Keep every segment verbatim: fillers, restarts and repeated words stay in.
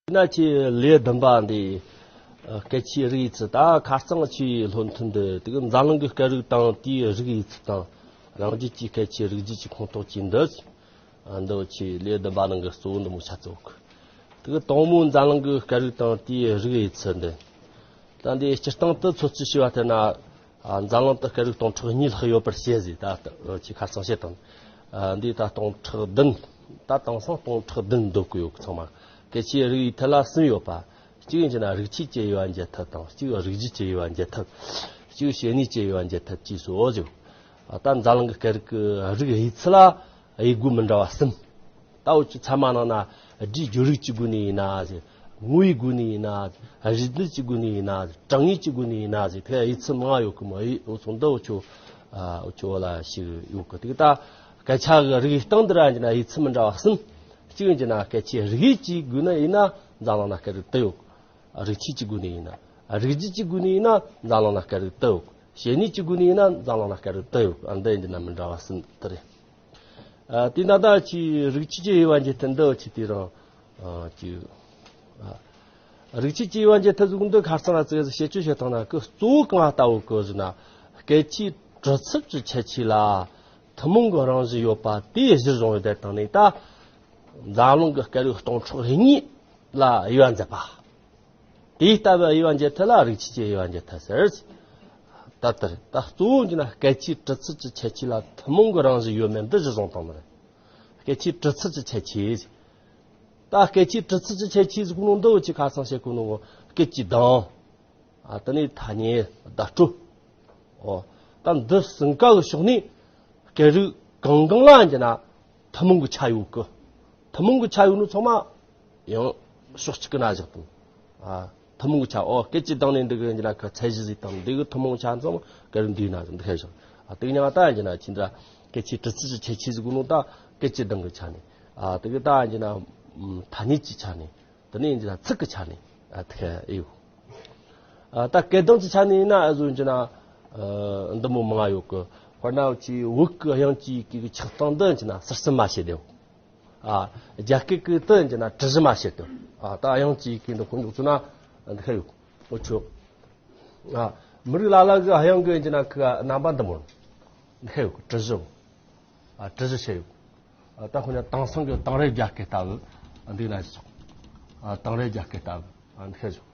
ཡིན་ན་ཆེ་ལས་བདུན་པ་འདི། ཨ། སྐད་ཆའི་རིགས་ཡི་ཚུལ། ད་ཁ་རྩང་ཆེ་བའི་སློབ་ཐུན་འདི་དེ་གི་འཛམ་གླིང་གི་སྐད་རིགས་དང་དེའི་རིགས་ཡི་ཚུལ་དང་། རང་རྒྱུད་ཀྱི་སྐད་ཆའི་རིགས་རྒྱུད་ཀྱི་ཁོངས་གཏོགས་ཀྱི་འདི། ཨ། འདི་ཆེ་ལས་བདུན་པ་ནང་གི་གཙོ་བོ་འདི་མོ་ཆ་ཚང་གི། དེ་གི་དང་མོ་འཛམ་གླིང་གི་སྐད་རིགས་དང་དེའི་རིགས་ཡི་ཚུལ་འདི། ད་འདི་སྤྱིར་བཏང་དུ་ཚོད་རྩིས་བྱས་པ་ལྟར་ན། ཨ། འཛམ་གླིང་དུ་སྐད་རིགས་སྟོང་ཕྲག་གཉིས་ལྷག་ཡོད་པར་བཤད་ཟེར། ད་ཆེ་ཁ་རྩང་བཤད་དང་། ཨ། འདི་ད་སྟོང་ཕྲག་བདུན། ད་དེང་སང་སྟོང་ཕྲག་བདུན་འདོད་ཀྱི་ཡོད་གི། ཚང་མ་སྐད་ཆའི་རིགས་ཡི་ཐད་ལ་གསུམ་ཡོད་པ། གཅིག་ཡིན་གྱི་ན་རིགས་ཆད་ཀྱི་དབྱེ་བ་འབྱེད་ཐབས་དང་། གཅིག་རིགས་རྒྱུད་ཀྱི་དབྱེ་བ་འབྱེད་ཐབས། གཅིག་བྱེད་ནུས་ཀྱི་དབྱེ་བ་འབྱེད་ཐབས་བཅས་སོ་ཟེར། ཨ། ད་འཛམ་གླིང་གི་སྐད་རིགས་ཀྱི་རིགས་ཡི་ཚུལ་ལ་དབྱེ་སྒོ་མི་འདྲ་བ་གསུམ། ད་འུ་ཚོ་ཚད་མ་ནང་ན་སྒྲའི་སྦྱོར་རིག་གི་སྒོ་ནས་ཡིན་ན་ཟེར། ངོ་བོའི་སྒོ་ནས་ཡིན་ན་ཟེར། རིགས་འདུས་ཀྱི་སྒོ་ནས་ཡིན་ན་ཟེར། གྲངས་ངེས་ཀྱི་སྒོ་ནས་ཡིན་ན་ཟེར། དེ་དབྱེ་ཚུལ་མང་ཡོད་གི་མོ། ཨེ། འུ་ཚོ་འདི་འུ་ཆོ། ཨ། འུ་ཆོ་ལ་ཞིག་ཡོད་གི། དེ་གི་ད་སྐད་ཆ་གི་རིགས་སྟེང་འདི་ར་ཡིན་ན་དབྱེ་ཚུལ་མི་འདྲ་བ་གསུམ། གཅིག་ཡིན་གྱི་ན་སྐད་ཆའི་རིགས་ཀྱི་སྒོ་ནས་ཡིན་ན་འཛམ་གླིང་ན་སྐད་རིགས་དུ་ཡོད། རིགས་ཆད་ཀྱི་སྒོ་ནས་ཡིན་ན། རིགས་རྒྱུད་ཀྱི་སྒོ་ནས་ཡིན་ན་འཛམ་གླིང་ན་སྐད་རིགས་དུ་ཡོད། བྱེད་ནུས་ཀྱི་སྒོ་ནས་ཡིན་ན་འཛམ་གླིང་ན་སྐད་རིགས་དུ་ཡོད། ཨ། འདི་ཡིན་གྱི་ན་མི་འདྲ་བ་གསུམ་དེ་རེད། ཨ། དེ་ན་ད་ཆེ་རིགས་ཆད་ཀྱི་དབྱེ་བ་འབྱེད་ཐབས་འདི་ཆེ་དེ་རང་། ཨ། ཅིག་ཨ། རིགས་ཆད་ཀྱི་དབྱེ་བ་འབྱེད་ཐབས་ཟེར་གོ་ནོ་འདི་ཁ་རྩང་ལ་ཙིག་ཟིག་བཤད་རྒྱུ་བཤད་བཏང་ན། ཁོ་གཙོ་བོ་གང་ལྟ་བུ་གི་ཟེར་ན། སྐད་ཆའི་གྲུབ་ཚུལ་གྱི་ཁྱད་ཆོས་ལ་ཐུན་མོང་གི་རང་བཞིན་ཡོད་པ་དེ་གཞིར་བཟུང་བའི་དེ་དང་ནི། ད་འཛམ་གླིང་གི་སྐད་རིགས་སྟོང་ཕྲག་གཉིས་ལ་དབྱེ་བ་འབྱེད་པ། དེ་ལྟ་བུའི་དབྱེ་བ་འབྱེད་ཐབས་ལ་རིགས་ཆད་ཀྱི་དབྱེ་བ་འབྱེད་ཐབས་ཟེར། ད་ལྟར་ད་གཙོ་བོ་འདི་ན་སྐད་ཆའི་གྲུབ་ཚུལ་གྱི་ཁྱད་ཆོས་ལ་ཐུན་མོང་གི་རང་བཞིན་ཡོད་མེད་འདི་གཞིར་བཟུང་བཏང་ནི་རེད། སྐད་ཆའི་གྲུབ་ཚུལ་གྱི་ཁྱད་ཆོས། ད་སྐད་ཆའི་གྲུབ་ཚུལ་གྱི་ཁྱད་ཆོས་ཟེར་གོ་ནོ་འདི་འུ་ཆོ་ཁ་རྩང་བཤད་གོ་ནོ། སྐད་ཀྱི་གདངས། ཨ། དེ་ནས་ཐ་སྙད། བརྡ་སྤྲོད། ཨོ། ད་འདི་གསུམ་ཀ་གི་ཕྱོགས་ནས་སྐད་རིགས་གང་གང་ལ་ཡིན་གྱི་ན་ཐུན་མོང་གི་ཆ་ཡོད་གི། ཐུན་མོང་གི་ཆ་ཡོད་ནོ་ཚང་མ་ཡང་ཕྱོགས་གཅིག་གི་ན་བཞག་དང་། ཨ། ཐུན་མོང་གི་ཆ། ཨོ། སྐད་ཀྱི་གདངས་ནས་འདི་གི་ཡིན་གྱི་ན་ཁོ་ཚད་གཞི་ཟིག་དང་། འདི་གི་ཐུན་མོང་གི་ཆ་ཚང་མ་སྐད་རིགས་འདིའི་ན་བཞག་འདི་ཁ་བཞག། ཨ། དེ་གི་མྱིང་ང་ད་ཡིན་གྱི་ན་ཆི་འདྲ། སྐད་ཆའི་གྲུབ་ཚུལ་གྱི་ཁྱད་ཆོས་ཟེར་གོ་ནོ་ད་སྐད་ཀྱི་གདངས་ཀྱི་ཆ་ནས། ཨ། དེ་གི་ད་ཡིན་གྱི་ན་ཐ་སྙད་ཀྱི་ཆ་ནས། དེ་ནས་ཡིན་གྱི་ན་ཚིག་གི་ཆ་ནས། ཨ། དེ་གི་ཡོད། ཨ། ད་སྐད་གདངས་ཀྱི་ཆ་ནས་ཡིན་ན། ཨ། བཟོ་ཡིན་གྱི་ན། ཨ། འདི་མོ་མང་ཡོད་གི། དཔེར་ན་འུ་ཆོའི་བོད་གི་དབྱངས་ཀྱི་ཡི་གེ་གི་ཆགས་སྟངས་འདི་ཡིན་གྱི་ན་ཟུར་གསུམ་མ་བྱས་ཏེ། ཨ། རྒྱ་སྐད་གི་འདི་ཡིན་གྱི་ན་དྲི་ཞིམ་མ་བྱས་ཏེ། ཨ། ད་དབྱངས་ཀྱི་ཡི་གེ་འདི་ཁོ་འཇོག་ཚུལ་ན་འདི་གི་ཡོད། འུ་ཆོ། ཨ། མི་རིགས་ལ་ལ་གི་དབྱངས་གི་ཡིན་གྱི་ན་ཁོ་རྣམ་པ་འདི་མོ་འདི་གི་ཡོད། དྲི་ཞིམ། ཨ། དྲི་ཞིམ་བྱས་ཡོད། ཨ། ད་ཁོ་ན་དེང་སང་གི་དེང་རབས་རྒྱ་སྐད་ལྟ་བུ་འདི་ན་ཞིག། ཨ། དེང་རབས་རྒྱ་སྐད་ལྟ་བུ་འདི་ཤེས་ཞིག།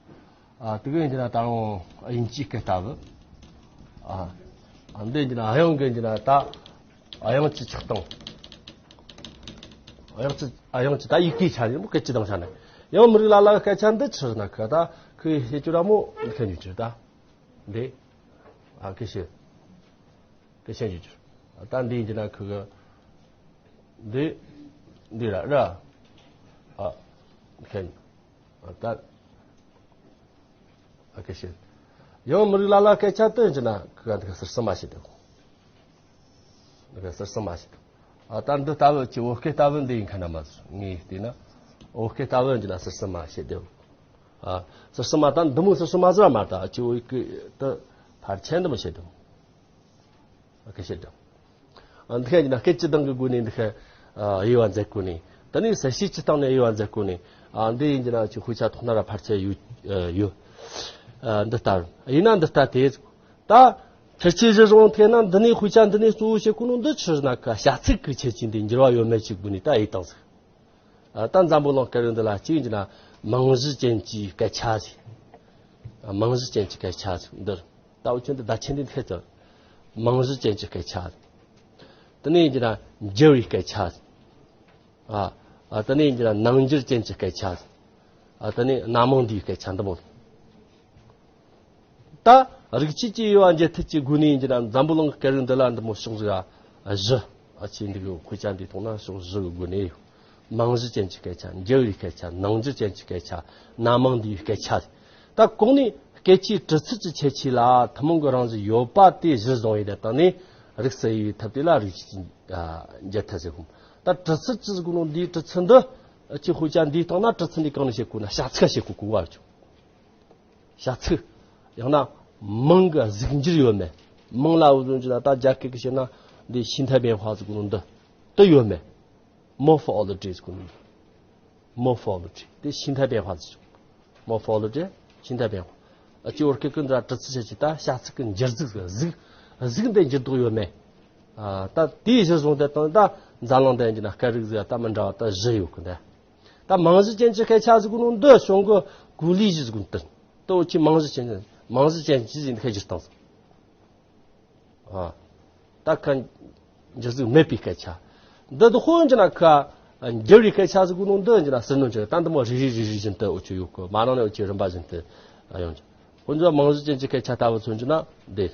ཨ། དེ་གི་ཡིན་གྱི་ན་ད་རུང་དབྱིན་ཇིའི་སྐད་ལྟ་བུ། ཨ། ཨ། འདི་ཡིན་གྱི་ན་དབྱངས་གི་ཡིན་གྱི་ན་ད་དབྱངས་ཀྱི་ཆགས་སྟངས། དབྱངས་ཀྱི། ཨ། དབྱངས་ཀྱི་ད་ཡི་གེའི་ཆ་ནས་མོ་སྐད་ཀྱི་གདངས་ཆ་ནས། ཡང་མི་རིགས་ལ་ལ་གི་སྐད་ཆ་འདི་ཆི་ཟེར་ན་ཁོ་ད་ཁོས་བཤད་རྒྱུ་ར་མོ་འདི་ཁ་ཉོ་རྒྱུ་ད། འདི། ཨ། ཁོས་བཤད། སྐད་ཆ་འཇུག་རྒྱུ། ད་འདི་ཡིན་གྱི་ན་ཁོ་གི། འདི། འདི་ར་ར། ཨ། ཁྱེད། ཨ། ད། ཨ། སྐད་བཤད། ཡང་མི་རིགས་ལ་ལ་སྐད་ཆ་དེ་ཡིན་གྱི་ན་ཁོ་ག་འདི་ག་ཟུར་གསུམ་མ་བྱེད་དེ། འདི་ག་ཟུར་གསུམ་མ་བྱེད་དེ། ཨ། ད་འདི་ལྟ་བུ་ཅིག་བོད་སྐད་ལྟ་བུ་འདི་ཡིན་ཁ་ན་མ་ཟུར་ངས་བལྟས་ན། བོད་སྐད་ལྟ་བུ་ཡིན་གྱི་ན་ཟུར་གསུམ་མ་བྱེད་དེ། ཨ། ཟུར་གསུམ་མ། ད་འདི་མོ་ཟུར་གསུམ་མ་ཟུར་མ། ད་ཅིག་བོད་སྐད་དུ་ཕལ་ཆེར་འདི་མོ་བྱེད་དེ། སྐད་བཤད་དང་། ཨ། འདི་ཁ་ཡིན་ན་སྐད་ཀྱི་གདངས་ཀྱི་སྒོ་ནས་འདི་ཁ། ཨ། དབྱེ་བ་མཛད་གོ་ནས། དེ་ནས་གསལ་བྱེད་ཀྱི་སྟེང་ནས་དབྱེ་བ་མཛད་གོ་ནས། ཨ། འདི་ཡིན་གྱི་ན་ཅིག་དཔེ་ཆ་ཐོག་ན་ར་ཕལ་ཆེར་ཡོད། ཨ། ཡོད། ཨ། འདི་ལྟར་ཡིན་ན་འདི་ལྟར་དེ། ད་ཁྱེད་ཀྱིས་གཞི་བཟུང་ཐེ་ན་འདི་ནས་དཔེ་ཆ་འདི་ནས་གཙོ་བོ་བཤད་གོ་ནོ་འདི་ཆི་ཟེར་ན་ཁ་བྱ་ཚིག་གི་ཁྱད་ཆོས་འདི་འགྱུར་བ་ཡོད་མེད་ཀྱི་སྒོ་ནས་ད་དབྱེ་བཏང་ཟིག། ཨ། ད་འཛམ་བུ་གླིང་སྐད་རིགས་འདི་ལ་གཅིག་ཡིན་གྱི་ན་རྨང་གཞི་ཅན་གྱི་སྐད་ཆ་ཟེར། ཨ། རྨང་གཞི་ཅན་གྱི་སྐད་ཆ་ཟེར་འདིར། ད་འུ་ཆོ་འདི་བརྡ་ཆད་འདི་འཐད་ཙང་། རྨང་གཞི་ཅན་གྱི་སྐད་ཆ་ཟེར། དེ་ནས་ཡིན་གྱི་ན་འགྱུར་བའི་སྐད་ཆ་ཟེར། ཨ། ཨ། དེ་ནས་ཡིན་གྱི་ན་རྣམ་འགྱུར་ཅན་གྱི་སྐད་ཆ་ཟེར། ཨ། དེ་ནས་སྣ་མང་འདུས་སྐད་ཆ་འདི་མོ། ད་རིགས་ཆད་ཀྱི་དབྱེ་བ་འབྱེད་ཐབས་ཀྱི་སྒོ་ནས་ཡིན་གྱི་ན་འཛམ་བུ་གླིང་གི་སྐད་རིགས་འདི་ལ་འདི་མོ་ཕྱོགས་བཞི། ཨ། བཞི། ཨ། ཆེ་འདི་གི་དཔེ་ཆ་འདིའི་ཐོག་ན་ཕྱོགས་བཞི་གི་སྒོ་ནས་ཡོད། རྨང་གཞི་ཅན་གྱི་སྐད་ཆ། འགྱུར་བའི་སྐད་ཆ། རྣམ་འགྱུར་ཅན་གྱི་སྐད་ཆ། སྣ་མང་འདུས་སྐད་ཆ། ད་གོང་ནས་སྐད་ཆའི་གྲུབ་ཚུལ་གྱི་ཁྱད་ཆོས་ལ་ཐུན་མོང་གི་རང་བཞིན་ཡོད་པ་དེ་གཞིར་བཟུང་བའི་དེ་དང་ནི་རིགས་སུ་དབྱེ་བའི་ཐབས་དེ་ལ་རིགས་ཆད་ཀྱི། ཨ། འབྱེད་ཐབས་ཟེར་གོ། ད་གྲུབ་ཚུལ་གྱི་ཟེར་གོ་ནོ་འདིའི་གྲུབ་ཚུལ་འདི་ཁྱེད་དཔེ་ཆ་འདིའི་སྟེང་ན་གྲུབ་ཚུལ་འདི་གང་ནས་བཤད་གོ་ན་བྱ་ཚིག་བཤད་གོ་གོ་བ་བྱུང་། བྱ་ཚིག། ཡང་ན་མིང་གི་གཟུགས་འགྱུར་ཡོད་མེད། མིང་ལ་འུ་ཚོ་འཇུ་ན་ད་རྒྱ་སྐད་ཀྱི་བཤད་ན་འདི་ཤིན་ཐའེ་བེན་ཧྭ་ཟེར་གོ་ནོ་འདི་དེ་ཡོད་མེད། མོར་ཕོ་ལོ་ཇི་ཟེར་གོ་ནོ་འདི། Morphology དེ་ཤིང་རྟ་འབེན་པ་ཟེར། Morphology ཤིང་རྟ་འབེན་པ། ཨ་ཅི་བོར་ཁེ་ཀུན་ད་གྲི་ཚི་ཆ་ཅི་ད་བྱ་ཚིག་གི་འགྱུར་གཟུགས་གཟུགས་གཟུགས་འདི་འགྱུར་ལྡོག་ཡོད་མེད། ཨ་ད་དེའི་གཞི་བཟུང་དེ་དང་ད་འཛམ་གླིང་འདི་འགྱུར་ན་སྐད་རིགས་ཟིག་ད་མི་འདྲ་བ་ད་བཞི་ཡོད་གི་འདི། ད་རྨང་གཞི་ཅན་གྱི་སྐད་ཆ་ཟིག་གི་ནང་འདི་བྱུང་གི་གོ་ལའི་གཞི་ཟིག་གི་དོན་དུ་ཨོ་ཅི་རྨང་གཞི་ཅན་རྨང་གཞི་ཅན་གྱི་ཟིག་འདི་ཁ་གཞི་སྟངས་ཟིག་ཨ། ད་ཁ་འཇུག་ཟིག་མེད་པའི་སྐད་ཆ། འདི་དུ་ཧོན་གྱི་ན་ཁ་འགྱུར་བའི་སྐད་ཆ་ཟིག་གི་ནང་འདི་འགྱུར་ན་ཟུར་སྣོན་གྱི་ད་འདི་མོ་རེ་རེ་རེ་རེ་བཞིན་དུ་འུ་ཆུ་ཡོད་གི་མ་ནང་ནས་འུ་ཆུ་རིམ་པ་བཞིན་དུ་ཡོང་གི་ཁོ་ཚོ་རྨང་གཞི་ཅན་གྱི་སྐད་ཆ་ལྟ་བུ་མཚོན་གྱི་ན་འདི་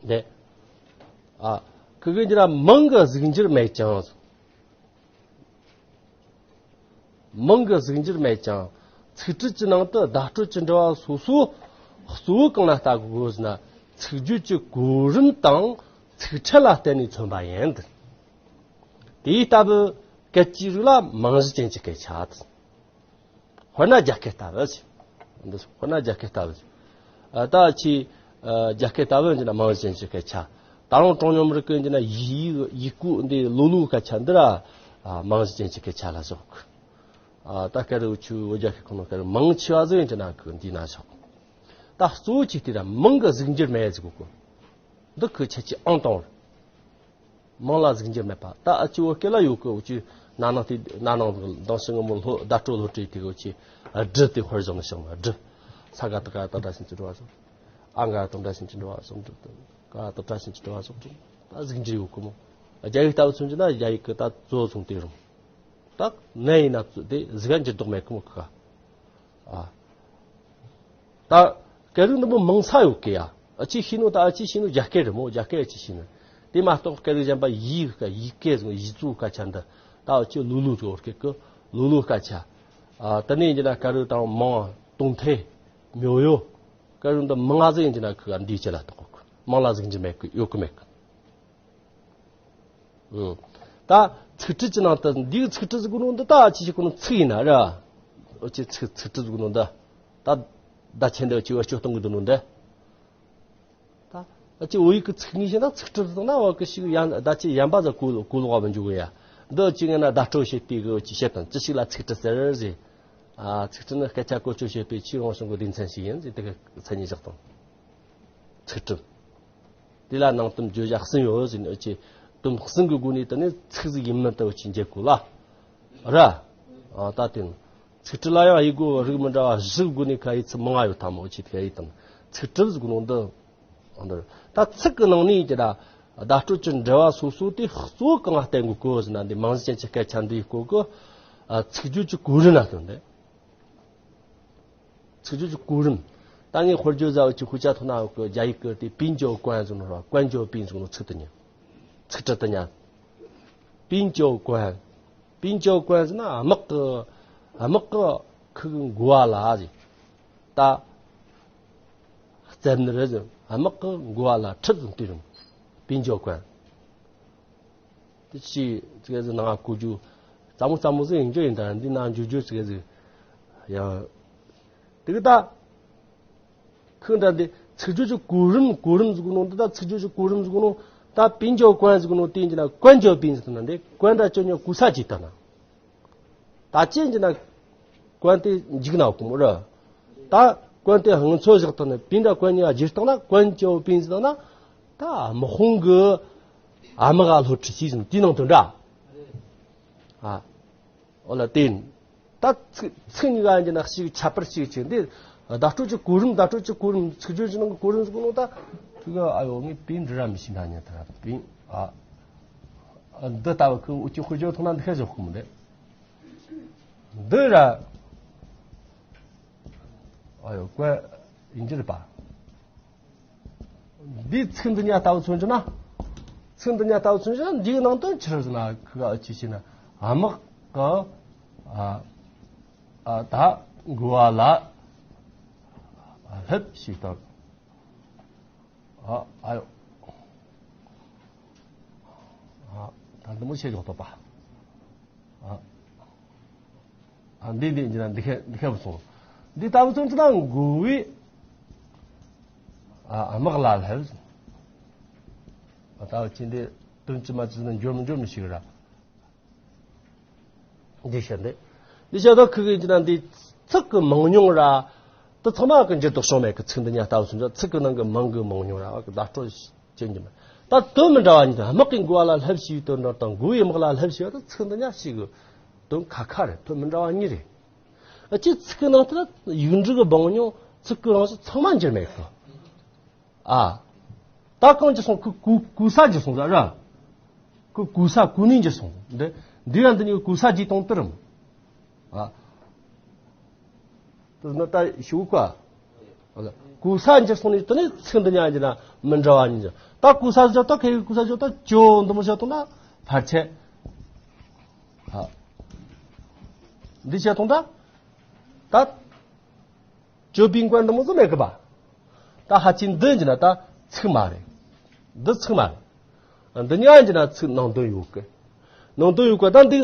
འདི་ཨ། ཁི་གི་འགྱུར་ན་མིང་གི་གཟུགས་འགྱུར་མེད་ཀྱང་། མིང་གི་གཟུགས་འགྱུར་མེད་ཀྱང་། ཚིག་འབྲུ་གྱི་ནང་དུ་བརྡ་སྤྲོད་ཀྱི་འབྲེལ་བ་སོ་སོ་གཙོ་བོ་གང་ལ་ལྟ་དགོས་ཟེར་ན་ཚིག་བརྗོད་ཀྱི་གོ་རིམ་དང་ཚིག་ཕྲད་ལ་བརྟེན་ནས་མཚོན་པ་ཡིན། དེའི་ལྟ་བུ་སྐད་ཀྱི་རིགས་ལ་རྨང་གཞི་ཅན་གྱི་སྐད་ཆ། དཔེར་ན་རྒྱ་སྐད་ལྟ་བུ་ཟེར། འདི་དཔེར་ན་རྒྱ་སྐད་ལྟ་བུ་ཟེར། ཨ་ད་ཅི་ཨ་རྒྱ་སྐད་ལྟ་བུ་ཡིན་ན་རྨང་གཞི་ཅན་གྱི་སྐད་ཆ། ད་རུང་གྲངས་ཉུང་མི་རིགས་ཀྱི་ཡིན་ན་ཡི་ཡི་ཡི་གུ་འདི་ལོ་ལོའི་སྐད་ཆ་འདི་ར་ཨ་རྨང་གཞི་ཅན་གྱི་སྐད་ཆ་ལ་ཟེར་གི་ཨ་ད་སྐད་རིགས་ཆུ་བོད་རྒྱ་སྐད་ཁོ་ན་སྐད་རིགས་མང་ཆེ་བ་ཟིག་ཡིན་གྱི་ན་གི་འདི་ན་ཟེར་གི་ད་གཙོ་བོ་ཅིག་དེ་ར་མིང་གི་གཟུགས་འགྱུར་མེད་ཟེར་གི་འདི་ཁོའི་ཁྱད་ཆོས་ཨང་དང་པོ། མིང་ལ་གཟུགས་འགྱུར་མེད་པ། ད་ཨ་ཅི་བོད་སྐད་ལ་ཡོད་གི་འུ་ཅི་ན་ནིང་དེ་ན་ནིང་གི་མདང་ཕྱི་སྔ་མོ་སློབ་བརྡ་སྤྲོད་སློབ་ཁྲིད་དེ་གི་འུ་ཅི་སྦྲུལ་དེ་ཧོར་བཞག་ནས་བཞག་ན་སྦྲུལ། ས་ག་བཏགས་སྒ་ད་སྒྲ་ཞབས་ཀྱུ་སྦྲུ་བ་སོགས། ཨ་འ་ག་བཏགས་འ་ཞབས་ཀྱུ་འ་བ་སོགས་སྦྲུལ། ཀ་བཏགས་ཀྲ་ཞབས་ཀྱུ་ཀྲུ་བ་སོགས་སྦྲུལ། ད་གཟུགས་འགྱུར་ཡོད་གི་མོ། རྒྱ་ཡིག་ལྟ་བུ་མཚོན་གྱི་ན་རྒྱ་ཡིག་གི་ད་གཙོ་བོ་མཚོན་དེ་རུང་། ད་ནད་ཡིན་ན་དེ་གཟུགས་འགྱུར་ལྡོག་མེད་གི་མོ་ཁ། ཨ། ད་སྐད་རིགས་འདི་མོ་མང་ས་ཡོད་གི་ཡ། ཨ་ཅི་ཤེས་ནོ་ད་ཨ་ཅི་ཤེས་ནོ་རྒྱ་སྐད་རེད་མོ། རྒྱ་སྐད་ཨ་ཅི་ཤེས་ནོ། དེ་མ་གཏོགས་སྐད་རིགས་གཞན་པ་ཡི་གི་ཡི་གེ་ཟེར་ཡི་གཙོ་སྐད་ཆ་འདི་ད་ཨ་ཅི་ལུ་ལུ་ཟེར་བོར་སྐད་གི་ལུ་ལུ་སྐད་ཆ། ཨ་དེ་ནས་ཡིན་གྱི་ན་སྐད་རིགས་དང་མིང་དོན་ཐེ་མྱོ་ཡོ། སྐད་རིགས་འདི་མང་ང་ཟིག་ཡིན་གྱི་ན་ཁི་ག་འདིའི་ཆེད་ལ་གཏོགས་གི་མིང་ལ་གཟུགས་འགྱུར་མེད་གི་ཡོད་གི་མེད་གི་ཨུ། ད་ཚིག་འབྲུ་གྱི་ནང་དུ་འདིའི་ཚིག་འབྲུ་ཟེར་གོ་ནོ་འདི་ད་ཅི་ཞིག་གོ་ནོ་ཚིག་ཡིན་ན་ར། ཨོ་ཅི་ཚིག་ཚིག་འབྲུ་ཟེར་གོ་ནོ་འདི། ད་ད་ཆེན་འདི་ཅི་བ་སྤྱོད་གཏོང་གི་འདུག་ནོ་འདི། ད་ཨ་ཅི་བོད་ཡིག་གི་ཚིག་ངོས་བཤད་ན་ཚིག་འབྲུ་ཟེར་ན་བ་གི་ཞིག་ཡང་ད་ཅི་ཡན་པ་ཟེར་གོ་གོ་ལོག་བ་མི་འཇུག་གི་ཡ། འདི་ཅི་ངན་ན་བརྡ་སྤྲོད་བྱེད་དུས་གི་ཅི་བཤད་དང་ཅི་ཞིག་ལ་ཚིག་འབྲུ་ཟེར་ཟེར། ཨ་ཚིག་འབྲུ་ནི་སྐད་ཆ་བཀོལ་སྤྱོད་བྱེད་པའི་ཆེས་རིང་ཤོས་ཀྱི་སྡེ་ཚན་ཞིག་ཡིན་ཟེར་དེ་གི་མཚན་ཉིད་བཞག་དང་། ཚིག་གྲུབ། དེ་ལ་ནང་དོན་བརྗོད་བྱ་གསུམ་ཡོད་ཟེར་ནས་ཨ་ཅེ་དོན་གསུམ་གྱི་སྒོ་ནས་དེ་ནི་ཚིག་ཟིག་ཡིན་མིན་དུ་ཨ་ཅེ་འགྱེད་དགོས་ལ། ར། ཨ་ད་དེ་ཚིག་གྲུབ་ལ་ཡང་ཡི་གེ་རིགས་མི་འདྲ་བ་བཞི་སྒོ་ནས་ཁ་ཡི་ཚིག་མང་ང་ཡོད་ཐ་མོ་ཨ་ཅེ་དེ་ཡི་དང་ཚིག་གྲུབ་ཟེར་གོ་ནོ་འདི། ཨ་འདི་ད་ཚིག་གི་ནང་ནས་ཀྱི་ད་བརྡ་སྤྲོད་ཀྱི་འབྲེལ་བ་སོ་སོ་དེ་གཙོ་བོ་གང་ལ་བརྟེན་དགོས་གོ་ཟེར་ན་འདི་རྨང་གཞི་ཅན་གྱི་སྐད་ཆ་འདིའི་སྐོར་གི་ཨ་ཚིག་བརྗོད་ཀྱི་གོ་རིམ་ལ་བརྟེན་ཏེ། ཚིག་བརྗོད་ཀྱི་གོ་རིམ། ད་ངས་དཔེར་བརྗོད་ཟ་བ་ཅིག་ཧུ་ཅ་ཐོ་ན་གི་རྒྱ་ཡིག་གི་དེ་པིན་ཅོ་ཀོན་ཟེར་ནོ་ར་ཀོན་ཅོ་པིན་ཟེར་ནོ་ཚིག་དེ་ཉན། ཚིག་འབྲུ་དེ་ཉན། པིན་ཅོ་ཀོན། པིན་ཅོ་ཀོན་ཟེར་ན་དམག་གི་དམག་གི་ཁུ་གི་འགོ་བ་ལ་ཟེར། ད་རྩེབ་ནི་རེད་ཟེར། དམག་གི་འགོ་བ་ལ་ཁྲིད་ཟེར་དེ་རུང་པིན་ཅོ་ཀོན། དེ་ཅི་ཙི་གེ་ཟིག་ནང་གོ་རྒྱུ། ཙམ་མོ་ཙམ་མོ་ཟིག་ཡིན་རྒྱུ་ཡིན་ད་འདི་ནང་འཇུག་རྒྱུ་ཙི་གེ་ཟིག་ཡང་། དེ་གི་ད། ཁོང་ད་འདི་ཚིག་བརྗོད་ཀྱི་གོ་རིམ་གོ་རིམ་ཟེར་གོ་ནོ་འདི་ད་ཚིག་བརྗོད་ཀྱི་གོ་རིམ་ཟེར་གོ་ནོ་ད་པིན་ཅོ་ཀོན་ཟེར་གོ་ནོ་དེ་ཡིན་གྱི་ན་ཀོན་ཅོ་པིན་ཟེར་ན་འདི་ཀོན་ད་ཅོ་ཉོ་གོ་ས་ཅིག་ད་ན། ད་ཅི་ཡིན་གྱི་ན་ཀོན་དེ་འཇིག་ན་གོ་མོ་ར། ད་ཀོན་དེ་ཧང་ཚོ་བཞག་ད་ན་པིན་ད་ཀོན་ཉོ་བརྗེ་སྟངས་ན་ཀོན་ཅོ་པིན་ཟེར་ད་ན། ད་དམག་དཔུང་གི་ཨ་མ་ག་སློབ་ཁྲིད་ཅིག་ཟེར་ན་དེ་ནང་དོན་འདྲ། ཨ། ཨོ་ལ་དེ་ཡིན། ད་ཚིག་ཚིག་གཉིས་ཀ་ཡིན་གྱི་ན་ཞིག་ཁྱད་པར་ཞིག་ཆེ་འདི་བརྡ་སྤྲོད་ཀྱི་གོ་རིམ་བརྡ་སྤྲོད་ཀྱི་གོ་རིམ་ཚིག་བརྗོད་ཀྱི་ནང་གི་གོ་རིམ་ཟེར་གོ་ནོ་ད་ཐུག་ག་ཨ་ཡོ་ངས་པིན་འབྲི་ར་མི་ཤེས་ན་ཉན་ད་ར་པིན་ཨ་འདི་ལྟ་བུ་ཁོ་འུ་ཅི་དཔེར་བརྗོད་ཐོག་ན་འདི་ཤ་ཞོག་གི་མི་འདི་འདི་ར་ཨ་ཡོ་ཀོན་ཡིན་གྱི་རེད་པ། འདིའི་ཚིག་འདི་ཉག་ལྟ་བུ་མཚོན་རྒྱུ་ན། ཚིག་འདི་ཉག་ལྟ་བུ་མཚོན་རྒྱུ་ན་འདིའི་ནང་དོན་ཆི་རེད་ཟེར་ན་ཁི་ག་ཨ་ཅི་ཞེ་ན་དམག་གི་ཨ་ཨ་ད་འགོ་བ་ལ་ལྷོད་ཞིག་དང་ཨ་ཨ་ཡོ་ཨ་ད་འདི་མོ་ཆེ་ཞོག་ཐོབ་པ། ཨ། ཨ་འདི་འདི་འདི་ན་འདི་ཁ་འདི་ཁ་བུ་སོང་། འདི་ལྟ་བུ་སོང་ཙི་ན་འགོ་བའི་ཨ་དམག་ལ་ལྷོད། ཨ་ད་བུ་ཅི་འདི་དོན་ཅི་མ་ཅི་ན་འཇོམས་འཇོམས་ཞིག་ར། འདི་ཤ་འདི། འདི་བྱ་དག་ཁུ་གི་ཅི་ན་འདི་ཚིག་གི་མང་ཉུང་ར། དེ་ཚང་མ་གི་འགྱུར་ལྡོག་བྱུང་མེད་གི། ཚིག་འདི་ཉ་ལྟ་བུ་སོང་ཚ་ཚིག་གི་ནང་གི་མང་གི་མང་ཉུང་ར་བ་གི་བརྡ་སྤྲོད་བྱེད་རྒྱུ་མེད། ད་དོན་མི་འདྲ་བ་གཉིས་དང་། དམག་གི་འགོ་བ་ལ་ལྷབ་ཞིག་དོན་འདྲ་དང་། འགོ་བའི་དམག་ལ་ལྷབ་ཞིག་བ་དང་། ཚིག་འདི་ཉ་ཞིག་གི་དོན་ཁ་ཁ་རེད། དོན་མི་འདྲ་བ་གཉིས་རེད། ཨ་ཅེ་ཚིག་གི་ནང་དུ་ན་ཡིག་འབྲུ་གི་མང་ཉུང་ཚིག་གི་རང་བཞིན་ཚང་མ་འགྱུར་མེད་གི། ཨ། ད་གང་ཅི་སོང་ཁུ་གུ་གུ་ས་ཅི་སོང་ཟ་ར། ཁུ་གུ་ས་གུ་ནི་ཅི་སོང་། འདི་འདི་ཡང་འདི་ནི་གུ་ས་ཅི་གཏོང་དུ་རམ། ཨ། དེ་ནི་ད་ཞུ་ག་གུ་ས་ཅི་སོང་ནི་དེ་ནི་ཚིག་འདི་ཉ་ཅི་ན་མི་འདྲ་བ་ཉིད་ཅི། ད་གུ་ས་ཅི་ད་ཁེ་གུ་ས་ཅི་ད་ཅོ་འདི་མོ་ཅི་གཏོང་ད་ཕར་ཆེ། ཨ། འདི་ཅི་གཏོང་ད་ད། ཅོ་པིན་ཀོན་འདི་མོ་ཟིག་མེད་གི་པ། ད་ཧ་ཅི་འདི་ཡིན་ན་ད་ཚིག་མ་རེད། འདི་ཚིག་མ་རེད། འདི་ཉ་ཡིན་ན་ཚིག་ནང་དོན་ཡོད་གི། ནང་དོན་ཡོད་གི། ད་འདི་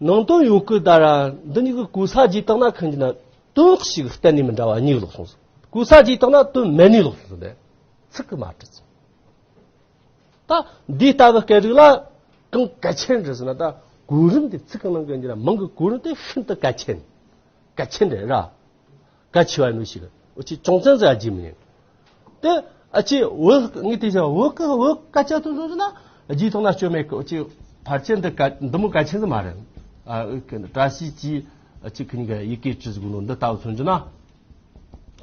ནང་དོན་ཡོད་གི། ད་ར་འདི་གཉིས་གི་གོ་ས་བརྗེས་བཏང་ན་ཁོ་ཡིན་ན་དོན་ཞིག་གཏན་ནས་མི་འདྲ་བ་གཉིས་ལོག་སོང་ཟིག། གོ་ས་བརྗེས་བཏང་ན་དོན་མེད་ནས་ལོག་སོང་ཟིག། འདི་ཚིག་གི་མ་བྲིས་སོང་། ད་འདི་ལྟ་བུ་སྐད་རིགས་ལ་གང་གལ་ཆེན་རེད་ཟེར་ན། ད་གོ་རིམ་དེ་ཚིག་གི་ནང་གི་འདི་ལ་མིང་གི་གོ་རིམ་དེ་ཤིན་ཏུ་གལ་ཆེན། གལ་ཆེན་རེད་ར། གལ་ཆེ་བ་ནུ་ཞིག་འོ་ཅི་ཅུང་ཙན་ཟ་རྒྱུ་མིན། དེ་ཨ་ཅི་བོད་ངས་དེ་བྱ་བོད་གི་བོད་སྐད་ཆ་དུ་ཟོ་ན་རྒྱུ་ཐོག་ན་སྐྱོ་མེད་གི། འོ་ཅི་ཕལ་ཆེར་འདི་ག་འདི་མོ་གལ་ཆེན་ཟིག་མ་རེད། ཨ་བཀྲ་ཤིས་ཀྱིས་ཨ་ཅི་ཁི་ཉིན་གི་ཡི་གེ་བྲིས་གོ་ནོ་འདི་ལྟ་བུ་མཚོན་རྒྱུ་ན།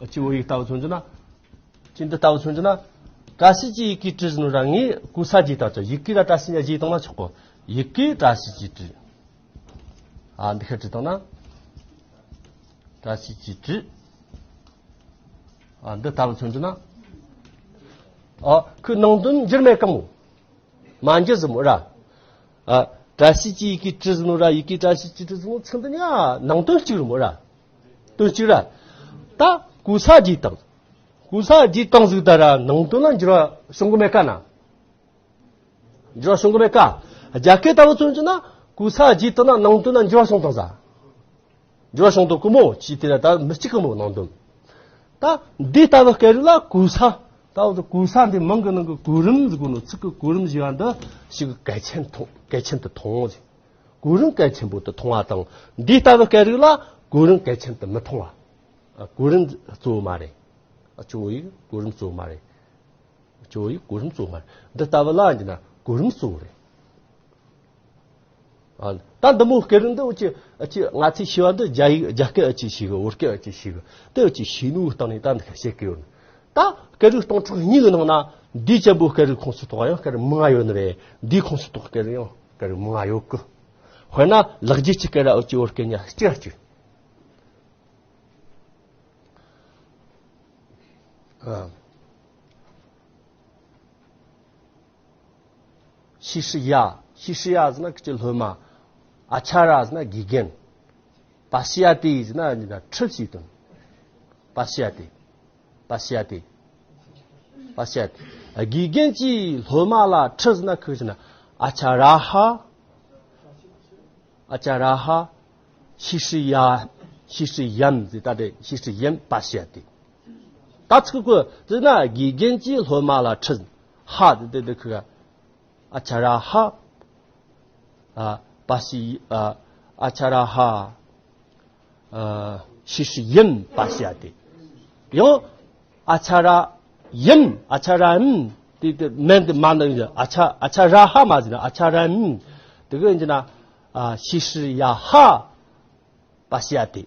ཨ་ཅི་བོད་ཡིག་ལྟ་བུ་མཚོན་རྒྱུ་ན། ཅི་འདི་ལྟ་བུ་མཚོན་རྒྱུ་ན། བཀྲ་ཤིས་ཀྱིས་ཡི་གེ་བྲིས་ནོ་ར་ངས་གོ་ས་བརྗེས་བཏང་ཆོག། ཡི་གེ་ར་བཀྲ་ཤིས་ཀྱིས་བརྗེས་བཏང་ན་ཆོག་གོ། ཡི་གེ་བཀྲ་ཤིས་ཀྱིས་བྲིས། ཨ་འདི་ཁ་བྲིས་བཏང་ན། བཀྲ་ཤིས་ཀྱིས་བྲིས། ཨ་འདི་ལྟ་བུ་མཚོན་རྒྱུ་ན། ཨ་ཁོའི་ནང་དོན་འགྱུར་མེད་གང་མོ། མ་འགྱུར་ཟིག་མོ་ར། ཨ་བཀྲ་ཤིས་ཀྱིས་ཡི་གེ་བྲིས་ཟིག་ནོ་ར། ཡི་གེ་བཀྲ་ཤིས་ཀྱིས་བྲིས་ཟིག་ནོ་ཚིག་འདི་ཉ་ནང་དོན་གཅིག་རེད་མོ་ར། དོན་གཅིག་ར། ད་གོ་ས་བརྗེས་བཏང་། གོ་ས་བརྗེས་བཏང་ཟིག་ད་ར་ནང་དོན་ལ་འགྱུར་བ་བྱུང་གི་མེད་ཀ་ན། འགྱུར་བ་བྱུང་གི་མེད་ཀ། རྒྱ་སྐད་ལྟ་བུ་མཚོན་རྒྱུ་ན་གོ་ས་བརྗེས་བཏང་ན་ནང་དོན་ན་འགྱུར་བ་བྱུང་བཏང་ཟ། འགྱུར་བ་བྱུང་དོ་ཀུ་མོ་ཅི་དེ་ལ་ད་མི་གཅིག་ཀུ་མོ་ནང་དོན། ད་འདི་ལྟ་བུ་སྐད་རིགས་ལ་གོ་ས་ལྟ་བུ་གོ་ས་འདི་མིང་གི་ནང་གི་གོ་རིམ་ཟེར་གོ་ནོ་ཚིག་གི་གོ་རིམ་ཟེར་བ་འདི་ཞིག་གལ་ཆེན་མཐོང་གལ་ཆེན་དུ་མཐོང་ཟེར། གོ་རིམ་གལ་ཆེན་པོ་དུ་མཐོང་བ་དང་། འདི་ལྟ་བུ་སྐད་རིགས་ལ་གོ་རིམ་གལ་ཆེན་དུ་མི་མཐོང་བ། གོ་རིམ་གཙོ་བོ་མ་རེད། ཨ་ཅོ་ཡིག་གོ་རིམ་གཙོ་བོ་མ་རེད། ཅོ་ཡིག་གོ་རིམ་གཙོ་བོ་མ་རེད། འདི་ལྟ་བུ་ལ་འདི་ན་གོ་རིམ་གཙོ་བོ་རེད། ཨ་ད་འདི་མོ་སྐད་རིགས་འདི་འུ་ཅི་ཨ་ཅི་ང་ཚོས་ཤེས་པ་འདི་རྒྱ་ཡིག་རྒྱ་སྐད་ཨ་ཅི་ཤེས་གི། བོད་སྐད་ཨ་ཅི་ཤེས་གི། དེ་ཨ་ཅི་ཤེས་ནུའི་སྟེང་ནས་ད་འདི་ཁ་བཤད་གི་ཡོད། ད་སྐད་རིགས་སྟོང་ཕྲག་གཉིས་གི་ནང་ན་འདིའི་ཅན་པོ་སྐད་རིགས་ཁོངས་སུ་གཏོགས་ཡང་སྐད་རིགས་མང་ང་ཡོད་ནི་རེད། འདིའི་ཁོངས་སུ་གཏོགས་སྐད་རིགས་ཡང་སྐད་རིགས་མང་ང་ཡོད་གི། དཔེར་ན་ལེགས་བྱས་ཀྱི་སྐད་ར་འུ་ཅི་བོད་སྐད་ཉ་གཅིག་གཅིག། ཨ། ཤི་ཧྲི་ཡ། ཤི་ཧྲི་ཡ་ཟེར་ན་ཁི་ཅི་སློབ་མ། ཨ་ཅཱ་ར་ཟེར་ན་དགེ་རྒན། པ་ཤི་ཡ་ཏི་ཟེར་ན་ཁྲི་ཞིག་དོན། པ་ཤི་ཡ་ཏི། པ་ཤི་ཡ་ཏི། པ་ཤི་ཡ་ཏི། དགེ་རྒན་གྱིས་སློབ་མ་ལ་ཁྲི་ཟེར་ན་ཁི་ཟེར་ན་ཨ་ཅཱ་ར་ཧ། ཨ་ཅཱ་ར་ཧ། ཤི་ཧྲི་ཡ། ཤི་ཧྲི་ཡན་ཟེར་ད་དེ་ཤི་ཧྲི་ཡན་པ་ཤི་ཡ་ཏི། ད་ཚིག་གོ་ཟེར་ན་དགེ་རྒན་གྱིས་སློབ་མ་ལ་ཁྲི། ཧ་དེ་དེ་དེ་ཁི་ག་ཨ་ཅཱ་ར་ཧ། ཨ་པ་ཤི་ཨ་ཨ་ཅཱ་ར་ཧ། ཨ་ཤི་ཧྲི་ཡན་པ་ཤི་ཡ་ཏི། ཡང་ཨ་ཅཱ་ར་ཡན། ཨ་ཅཱ་ར་ཡན་དེ་དེ་མན་དེ་མ་ན་ཨ་ཅཱ་ཨ་ཅཱ་ར་ཧ་མ་ཟེར་ན་ཨ་ཅཱ་ར་ཡན། དེ་གི་ཡིན་ན་ཨ་ཤི་ཧྲི་ཡ་ཧ་པ་ཤི་ཡ་ཏི།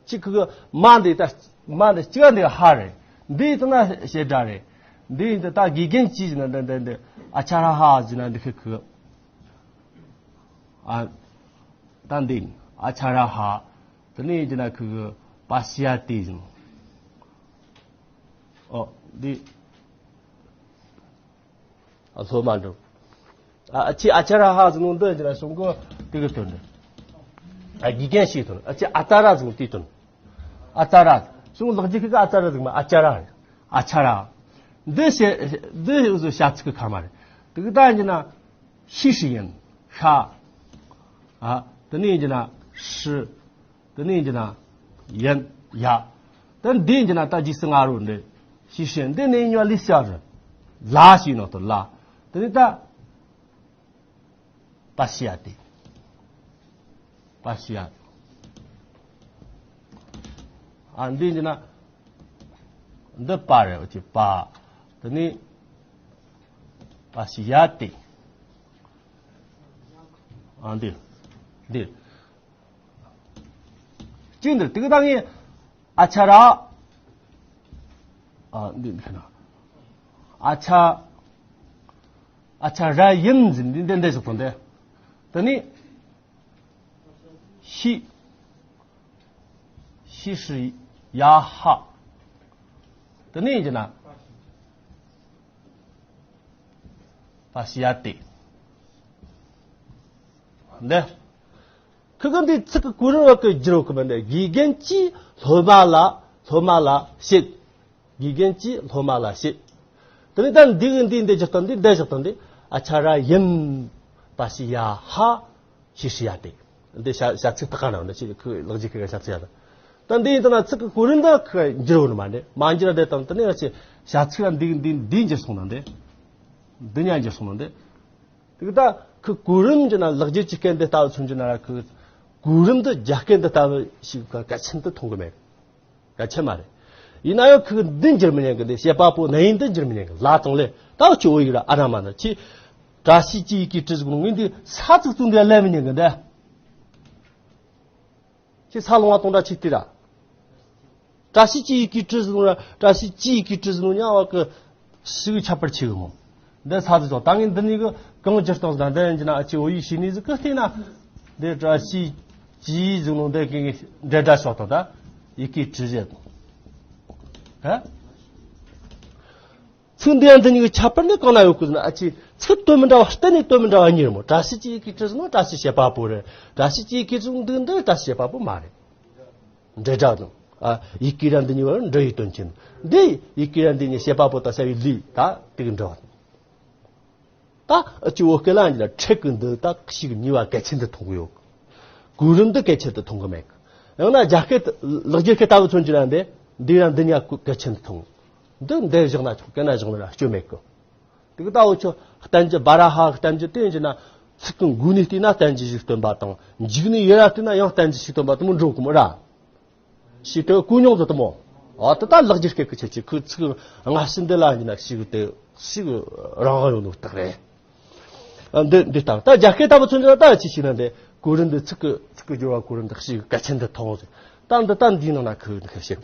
གཅིག་གི་མ་འདི་ད་མ་འདི་གཅིག་འདི་ཧ་རེད། འདི་ཡིན་ན་བྱེད་སྒྲ་རེད། འདི་ཡིན་ད་དགེ་རྒན་གྱིས་ན་འདི་འདི་འདི་ཨ་ཅཱ་ར་ཧ་ཟེར་ན་འདི་ཁི་ཁི། ཨ་ད་འདི་ཨ་ཅཱ་ར་ཧ། དེ་ནས་ཡིན་ན་ཁི་ཁི་པ་ཤི་ཡ་ཏི་ཟེར། ཨོ་འདི། ཨ་སློབ་མ་འགྲོ། ཨ་ཨ་ཅི་ཨ་ཅཱ་ར་ཧ་ཟེར་ནོ་འདི་ཡིན་ན་གཞུང་གི་དེ་གི་དོན་རེད། ཨ་དགེ་རྒན་ཞིག་དོན། ཨ་ཅི་ཨ་ཙ་ར་ཟེར་ནོ་དེའི་དོན། ཨ་ཙ་ར། གཞུང་ལེགས་བྱས་ཁི་གི་ཨ་ཙ་ར་ཟེར་མ་ཨ་ཅཱ་ར། ཨ་ཅཱ་ར། འདི་བྱེད་འདི་བྱ་ཚིག་གི་ཁ་མ་རེད། དེ་གི་ད་ཡིན་ན་ཤི་ཧྲི་ཡན། ཤ། ཨ་དེ་ནས་ཡིན་ན་ཧྲི། དེ་ནས་ཡིན་ན་ཡན། ཡ། དེ་འདི་ཡིན་ན་ད་རྗེས་སུ་ང་རོ་འདི་ཤི་ཧྲི་ཡན། འདི་ནས་ཡིན་ན་ལི་ཤ་རི། ལ་ཞིག་ནང་དུ་ལ། དེ་ནས་ད་པ་ཤི་ཡ་ཏི། པ་ཤི་ཡ། ཨ་འདི་ཡིན་ན། འདི་པ་རེད། འོ་ཅི་པ། དེ་ནི། པ་ཤི་ཡ་སྟེ། ཨ་འདི། འདི། གཅིག་འདིར་དེ་གི་ད་ངས་ཨ་ཆ་ར། ཨ་འདི་འདི་ན། ཨ་ཆ། ཨ་ཆ་ར་ཡིན་ཟིན་འདི་འདི་འདི་ཟིག་དང་འདི། དེ་ནི། ཤི། ཤི་ཧྲི་ཡ་ཧ། དེ་ནས་ཡིན་གྱི་ན། པ་ཤི་ཡ་སྟེ། འདི། ཁི་གི་འདི་ཚིག་གི་གོ་རིམ་བ་གི་བསྒྱུར་གི་མིན་འདི། དགེ་རྒན་གྱིས་སློབ་མ་ལ། སློབ་མ་ལ་བཤད། དགེ་རྒན་གྱིས་སློབ་མ་ལ་བཤད། དེ་ནས་ད་འདི་གི་འདི་འདི་བསྒྱུར་སྟངས་འདི་འདི་བཞག་སྟངས་འདི། ཨ་ཆ་ར་ཡིན། པ་ཤི་ཡ་ཧ། ཤི་ཧྲི་ཡ་སྟེ། འདི་བྱ་བྱ་ཚིག་ད་ག་ན་འདི་ཅི་ཁོས་ལག་རྗེས་ཁོས་བྱ་ཚིག་ཡ་ད། ད་འདི་ཡིན་ད་ན་ཚིག་གི་གོ་རིམ་ད་ཁོས་འགྱུར་བ་ནི་མ་འདི་མ་འགྱུར་བ་འདི་དང་དེ་ནས་ཅི་བྱ་ཚིག་ར་འདི་འདི་འདི་འགྱུར་སོང་ན་འདི། འདི་ཉག་འགྱུར་སོང་ན་འདི། དེ་གི་ད་ཁོས་གོ་རིམ་གྱི་ན་ལག་རྗེས་ཀྱི་སྐད་འདི་ལྟ་བུ་མཚོན་གྱི་ན་ར་ཁོས་གོ་རིམ་འདི་རྒྱ་སྐད་འདི་ལྟ་བུ་ཞིག་གལ་ཆེན་དུ་མཐོང་གི་མེད། གལ་ཆེ་མ་རེད། ཡིན་ན་ཡང་ཁོས་འདི་འགྱུར་མི་ཉན་གི། འདི་བྱེད་པ་པོ་ན་ཡིན་འདི་འགྱུར་མི་ཉན་གི། ལ་དང་ལས་ད་ཁྱོད་འོ་ཡིག་ར་ཨ་ར་མ་ན་ཆི། བཀྲ་ཤིས་ཀྱི་ཡི་གེ་བྲིས་ཟིག་ནོ། ངས་འདི་ས་ཚིགས་བཙུགས་འདི་ལས་མི་ཉན་གི་འདི། ཁྱེད་ས་ལོང་བ་གཏོང་འདྲ་ཆི་སྟེ་ར། བཀྲ་ཤིས་ཀྱི་ཡི་གེ་བྲིས་ཟིག་ནོ་ར། བཀྲ་ཤིས་ཀྱི་ཡི་གེ་བྲིས་ཟིག་ནོ་ཉ་བ་གི་ཞིག་ཁྱད་པར་ཆེ་གི་མོ། འདི་ས་ཚིགས་ཚོ་ད་ངས་འདི་ནས་གི་གང་སྒྱུར་སྟངས་ཟིག་ན་འདི་ཡིན་གྱི་ན། ཨ་ཅེ་འོ་ཡིག་ཤེས་ནི་ཟིག་གི་སྟེང་ན། འདི་བཀྲ་ཤིས་ཀྱི་ཟིག་ནོ་འདི་གི་འབྲེལ་སྒྲ་ཤོག་དང་ད་ཡི་གེ་བྲིས་བྱེད་དང་། ཧ། ཚིག་འདི་ཡང་འདི་གཉིས་ཀྱི་ཁྱད་པར་ནི་གང་ན་ཡོད་གི་ཟེར་ན། ཨ་ཅེ་ཚིག་དོན་མི་འདྲ་བ་གཏན་ནས་དོན་མི་འདྲ་བ་གཉིས་རེད་མོ། བཀྲ་ཤིས་ཀྱི་ཡི་གེ་བྲིས་ཟིག་ནོ་བཀྲ་ཤིས་བྱེད་པ་པོ་རེད། བཀྲ་ཤིས་ཀྱི་ཡི་གེ་བྲིས་ཟིག་འདུག་འདི་བཀྲ་ཤིས་བྱེད་པ་པོ་མ་རེད། འབྲེལ་སྒྲ་དང་། ཨ་ཡི་གེ་ར་འདི་གཉིས་བར་འབྲེལ་ཡོད་དོན་ཅན། འདི་ཡི་གེ་ར་འདི་གཉིས་བྱེད་པ་པོ་དང་བྱ་བའི་ལས་ད་དེ་གི་འབྲེལ་བ་དང་། ད་ཨ་ཅེ་བོད་སྐད་ལ་འདི་ལ་ཕྲད་ཀྱི་འདི་ད་ཞིག་ནུས་པ་གལ་ཆེན་དུ་མཐོང་གི་ཡོད། གོ་རིམ་འདི་གལ་ཆེན་དུ་མཐོང་གི་མེད། ཡང་ན་རྒྱ་སྐད་ལག་རྒྱལ་སྐད་ལྟ་བུ་མཚོན་གྱི་ན་འདི་འདི་ར་འདི་གཉིས་གལ་ཆེན་དུ་མཐོང་། འདི་འདི་བཞག་ན་ཆོག་གན་ན་བཞག་ན་ར་སྐྱོན་མེད་གི། དེ་གི་ད་འུ་ཆོ་བསྟན་བཅོས་བ་ར་ཧ་བསྟན་བཅོས་དེ་ཡིན་གྱི་ན། ཚིག་གི་འགོ་ནས་བལྟས་ན་བསྟན་བཅོས་ཤིག་སྟོན་པ་དང་། མཇུག་ནས་ཡུན་ར་བལྟས་ན་ཡང་བསྟན་བཅོས་ཤིག་སྟོན་པ་དེ་མོ་འགྲོ་གི་མོ་ར། ཞེས་དེ་གོ་མྱོང་དུ་དུ་མོ། ཨ་ད་ད་ལག་རྒྱལ་སྐད་ཀྱི་ཁྱད་ཆོས་ཁོའི་ཚིག་སྔ་ཕྱི་འདི་ལ་ཡིན་ན་ཞིག་དེ་ཞིག་རང་དབང་ཡོད་ནོ་རྟགས་རེད། ཨ་འདི་འདི་ལྟར་ད་རྒྱ་སྐད་ལྟ་བུ་མཚོན་ན་ད་ཅི་ཞིག་ན་འདི་གོ་རིམ་འདི་ཚིག་གི་ཚིག་གི་སྦྱོར་བ་གོ་རིམ་འདི་ཞིག་གལ་ཆེན་དུ་མཐོང་ཟེར། ད་འདི་ད་འདིའི་ནང་ན་ཁོས་འདི་ཁ་བཤད།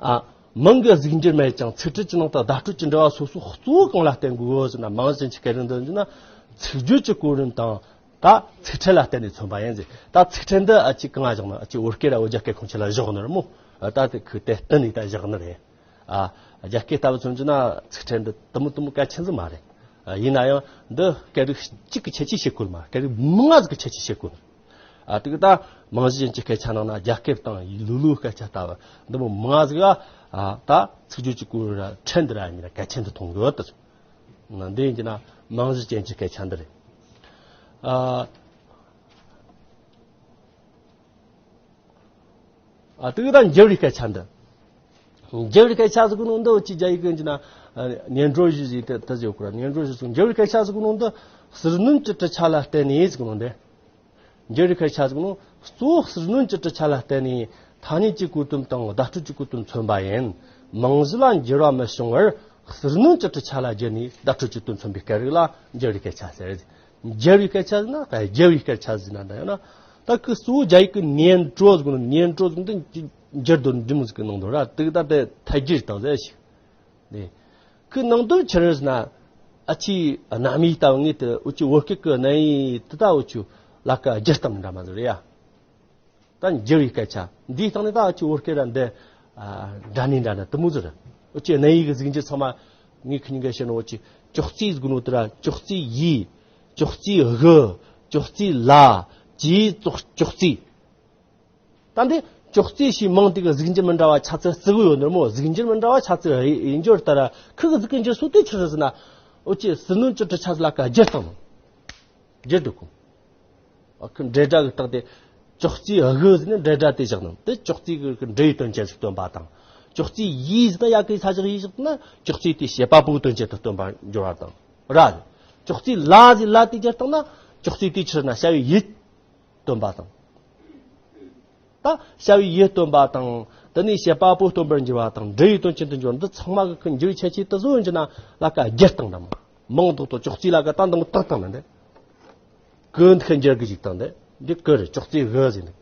ཨ། མིང་གི་གཟུགས་འགྱུར་མེད་ཀྱང་ཚིག་ཕྲད་ཀྱི་ནང་དུ་བརྡ་སྤྲོད་ཀྱི་འབྲེལ་བ་སོ་སོ་གཙོ་བོ་གང་ལ་བརྟེན་དགོས་ཟེར་ན། མིང་གཞི་ཅན་གྱི་སྐད་རིགས་འདི་ཡིན་ན་ཚིག་བརྗོད་ཀྱི་གོ་རིམ་དང་ད་ཚིག་ཕྲད་ལ་བརྟེན་ནས་མཚོན་པ་ཡིན་ཟེར། ད་ཚིག་ཕྲད་འདི་ཨ་ཅེ་གང་ང་བཞག་ན། ཨ་ཅེ་བོད་སྐད་ར་བོད་རྒྱ་སྐད་ཁོང་ཆ་ལ་བཞག་ནི་རེད་མོ། ད་དེ་ཁོས་དེ་བསྟུན་ནས་ད་བཞག་ནི་རེད། ཨ། རྒྱ་སྐད་ལྟ་བུ་མཚོན་གྱི་ན་ཚིག་ཕྲད་འདི་དུ་མོ་དུ་མོ་གལ་ཆེན་ཟིག་མ་རེད། ཨ། ཡིན་ན་ཡང་འདི་སྐད་རིགས་གཅིག་གི་ཁྱད་ཆོས་བཤད་དགོས་མ། སྐད་རིགས་མང་ང་ཟིག་གི་ཁྱད་ཆོས་བཤད་དགོས། ཨ། དེ་གི་ད་མིང་གཞི་ཅན་གྱི་སྐད་ཆ་ནང་ན་རྒྱ་སྐད་དང་ལུག་ལུག་སྐད་ཆ་ལྟ་བུ་འདི་མོ་མང་ང་ཟིག་ག་ཨ། ད་ཚིག་བརྗོད་ཀྱི་གོ་རིམ་ར་ཕྲད་འདི་ར་གཉིས་ར་གལ་ཆེན་དུ་མཐོང་གི་ཡོད་དེ། འདི་ཡིན་གྱི་ན་མིང་གཞི་ཅན་གྱི་སྐད་ཆ་འདི་རེད། ཨ། ཨ། དེ་གི་ད་འགྱུར་བའི་སྐད་ཆ་འདི། འགྱུར་བའི་སྐད་ཆ་ཟེར་གོ་ནོ་འདི་འུ་ཅི་རྒྱ་ཡིག་གི་ཡིན་གྱི་ན། ཨ། ཉན་སྤྲོ་ཞུ་ཟིག་དེ་དེ་ཟེར་གོ་ར། ཉན་སྤྲོ་ཞུ་ཟིག་འགྱུར་བའི་སྐད་ཆ་ཟེར་གོ་ནོ་འདི་ཟུར་སྣོན་གྱི་གྲུབ་ཆ་ལ་བརྟེན་ནས་ཟེར་གོ་ནོ་འདི། འགྱུར་བའི་སྐད་ཆ་ཟེར་གོ་ནོ་གཙོ་བོ་ཟུར་སྣོན་གྱི་གྲུབ་ཆ་ལ་བརྟེན་ནས་ཐ་སྙད་ཀྱི་གོ་དོན་དང་བརྡ་སྤྲོད་ཀྱི་གོ་དོན་མཚོན་པ་ཡིན། མིང་གཞི་ལ་འགྱུར་བ་མི་བྱུང་བར་ཟུར་སྣོན་གྱི་གྲུབ་ཆ་ལ་བརྒྱུད་ནས་བརྡ་སྤྲོད་ཀྱི་དོན་མཚོན་པའི་སྐད་རིགས་ལ་འགྱུར་བའི་སྐད་ཆ་ཟེར། འགྱུར་བའི་སྐད་ཆ་ཟེར་ན་རྒྱུ་བའི་སྐད་ཆ་ཟེར་ན་འདྲ་ཡང་ན། ད་ཁོས་གཙོ་བོ་རྒྱ་ཡིག་གི་ཉན་སྤྲོ་ཟེར་གོ་ནོ། ཉན་སྤྲོ་ཟེར་གོ་ནོ་འདི་འགྱུར་དོན་འདི་མོ་ཟིག་གི་ནང་དོན་ར། དེ་གི་ད་དེ་ཐད་སྒྱུར་དང་ཟེར་ཞིག་ནས། ཁོའི་ནང་དོན་ཆི་རེད་ཟེར་ན། ཨ་ཅེ་རྣམ་དབྱེ་ལྟ་བུ་ངས་དེ་འུ་ཅི་བོད་སྐད་ཀྱི་རྣམ་དབྱེ་དེ་ད་འུ་ཅི་ལ་ཀ་སྒྱུར་སྟངས་འདྲ་མོ་ཟིག་རེད་ཡ། ད་འགྱུར་བའི་སྐད་ཆ་འདིའི་སྟེང་ནས་ད་འུ་ཅི་བོད་སྐད་ར་འདི་ཨ་འདྲ་ནི་འདྲ་ན་དེ་མོ་ཟིག་རེད། འུ་ཅི་རྣམ་དབྱེ་གི་གཟུགས་འགྱུར་ཚང་མ་ངས་ཁི་གཉིས་ཀ་བཤད་ནོ། འུ་ཅི་ཅོག་ཙེ་ཟེར་གོ་ནོ་དེ་ར་ཅོག་ཙེ་ཡི། ཅོག་ཙེ་གི། ཅོག་ཙེ་ལ། ཅེ་ཙོག་ཅོག་ཙེ། ད་འདི་ཅོག་ཙེ་ཞེས་མིང་དེ་གི་གཟུགས་འགྱུར་མི་འདྲ་བ་ཆ་ཚང་བརྩི་གི་ཡོད་ནི་རེད་མོ། གཟུགས་འགྱུར་མི་འདྲ་བ་ཆ་ཚང་ཡིན་རྒྱུ་ལྟར་ཁོ་གི་གཟུགས་ཀྱི་འགྱུར་སོ་དེ་ཆི་རེད་ཟེར་ན། འུ་ཅི་ཟུར་སྣོན་གྱི་གྲུབ་ཆ་ལ་ཀ་སྒྱུར་བཏང་ནོ། སྒྱུར་འདུག་གོ། ཨ་ཁོ་འབྲེལ་སྒྲ་གི་རྟགས་དེ་ཅོག་ཙེ་གི་ཟེར་ནས་འབྲེལ་སྒྲ་དེ་བཞག་ནོ། དེ་ཅོག་ཙེ་གི་འབྲེལ་ཡོད་དོན་ཅན་ཞིག་སྟོན་པ་དང་། ཅོག་ཙེ་ཡི་ཟེར་ན་ཡ་གི་ས་བཞག་ཡི་བཞག་ན་ཅོག་ཙེ་དེ་བྱེད་པ་པོའི་དོན་ཅན་དུ་སྟོན་པར་འགྱུར་བ་དང་ར། ཅོག་ཙེ་ལ་ཟེར་ལ་དེ་སྒྱུར་བཏང་ན་ཅོག་ཙེ་དེ་ཆི་རེད་ན་བྱ་བའི་ཡུལ། སྟོན་པ་དང་། ད་བྱ་བའི་ཡུལ་སྟོན་པ་དང་། དེ་ནས་བྱེད་པ་པོ་སྟོན་པར་འགྱུར་བ་དང་། འབྲས་བུའི་དོན་ཅན་དུ་འགྱུར་བ། འདི་ཚང་མ་གི་འགྱུར་བའི་ཁྱད་ཆོས་དེ་ཚོ་འགྱུར་ན་ལ་ཀ་བསྒྱུར་སྟངས་དང་མང་མདོག་དང་ཅོག་ཙེ་ལ་ཀ་ད་འདང་དག་དང་ནི་འདི། གི་འདི་ཁ་འགྱུར་གི་ཅིག་དང་འདི། འདི་གི་རེད། ཅོག་ཙེ་གི་ཟེར་ནི།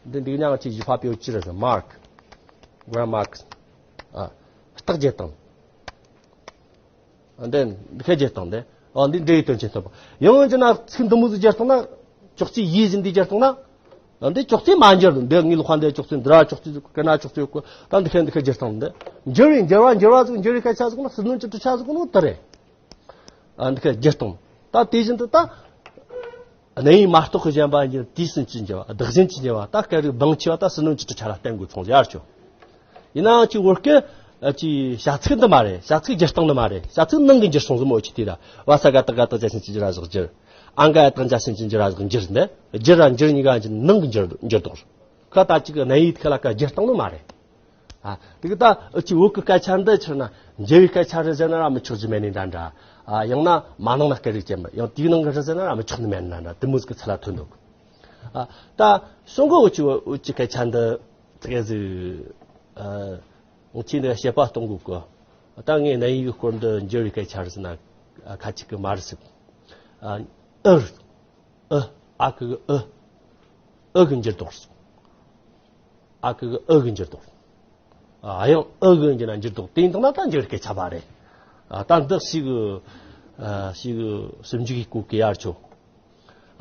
འདི་འདི་ཉག་ཅིག་ཞིབ་ཕ་པེའུ་ཅི་རེད་ཟེར། མར་ཀ། གྷ་ར་མར་ཀ། ཨ། རྟགས་བརྒྱད་དང་། ཨ། འདི་འདི་ཁ་བརྒྱད་དང་འདི། ཨ། འདི་འབྲས་བུའི་དོན་ཅན་སྟོན་པ། ཡང་འདི་ན་ཚིག་འདི་མོ་ཟིག་བརྒྱད་དང་ན། ཅོག་ཙེ་ཡི་ཟིག་འདི་བརྒྱད་དང་ན། ཨ། འདི་ཅོག་ཙེ་མ་འགྱུར། འདི་ངའི་ལོག་པ་འདི་ཅོག་ཙེ། འདི་ར་ཅོག་ཙེ་ཟིག་གི་ན་ཅོག་ཙེ་ཡོད་གི། ད་འདི་ཁ་འདི་ཁ་བརྒྱད་དང་འདི། འགྱུར་བའི་འགྱུར་བ་འགྱུར་བ་ཟིག་འགྱུར་བའི་སྐད་ཆ་ཟིག་ན་ཟུར་སྣོན་གྱི་གྲུབ་ཆ་ཟིག་ནོ་དེ་རེད། ཨ། འདི་ཁ་བརྒྱད་དང་། ད་དེ་བཞིན་དུ་ད། གནས་ཡུལ་མ་གཏོགས་ཀྱི་གཞན་པ་ཡིན་རྒྱུ་དུས་གསུམ་གྱི་འགྱུར་བ། བདག་གཞན་གྱི་འགྱུར་བ། ད་སྐད་རིགས་འབུམ་ཆེ་བ་ད་ཟུར་སྣོན་གྱི་གྲུབ་ཆ་ལ་བརྟེན་དགོས་ཚོང་ཟེར་ཆོག། ཡིན་ནའང་ཅིག་བོད་སྐད་ཅིག་བྱ་ཚིག་འདི་མ་རེད། བྱ་ཚིག་སྒྱུར་སྟངས་འདི་མ་རེད། བྱ་ཚིག་ནང་གི་འགྱུར་སོང་ཟིག་མོ་ཅིག་དེ་ར། བ་ས་ག་བཏགས་དགའ་བཏགས་བྱ་ཞབས་ཀྱུ་བྱ་ར་བཞག་འགྱུར། ཨ་འ་ག་ཡ་བཏགས་འཇའ་ཞབས་ཀྱུ་འཇའ་ར་བཞག་འགྱུར་འདི། འགྱུར་ར་འགྱུར་གཉིས་ཀ་ཅིག་ནང་གི་འགྱུར་འགྱུར་ལྡོག་རེད། ཁ་ད་ཅིག་གི་གནས་ཡུལ་ཁ་ལ་ཀ་སྒྱུར་སྟངས་ནི་མ་རེད། ཨ། དེ་གི་ད་ཨུ་ཆི་བོད་ཀྱི་སྐད་ཆ་འདི་ཕྱིར་ན་འགྱུར་བའི་སྐད་ཆ་རེད་ཟེར་ན་ར་མི་ཆོག་རྒྱུ་མེད་ནི་འདྲ་འདྲ། ཨ། ཡང་ན་མ་ནང་ན་སྐད་རིགས་ཅན་པ། ཡང་དེའི་ནང་གི་རེད་ཟེར་ན་ར་མི་ཆོག་ནི་མེད་ནི་འདྲ་འདྲ། དེ་མོ་ཟིག་གི་ཚུལ་ལ་ཐོན་འདུག། ཨ། ད་གཞུང་གི་ཨུ་ཆི་ཨུ་ཆི་སྐད་ཆ་འདི་དེ་ག་ཟིག། ཨ། ཨུ་ཆི་འདི་དཔྱད་པ་གཏོང་དགོས་གི། ད་ངས་གནས་ཡུལ་གི་སྐོར་འདི་འགྱུར་བའི་སྐད་ཆ་རེད་ཟེར་ན་ཁ་ཅིག་གི་མ་རེད་ཟེར། ཨ། ཨུ། ཨུ། ཨ་གི་གུ་ཨུ། ཨུ་གི་འགྱུར་ལྡོག་རེད། ཨ་གི་གུ་ཨུ་གི་འགྱུར་ལྡོག། ཨ། ཡང་ཨུ་གི་འགྱུར་ན་འགྱུར་ལྡོག་དེ་ཡིན་དང་ན་ད་འགྱུར་སྐད་ཆ་བ་རེད། ཨ། ད་འདི་ཞིག་ཨ། ཞིག་ཞིབ་འཇུག་གི་སྐོར་གི་ཡར་ཆོ།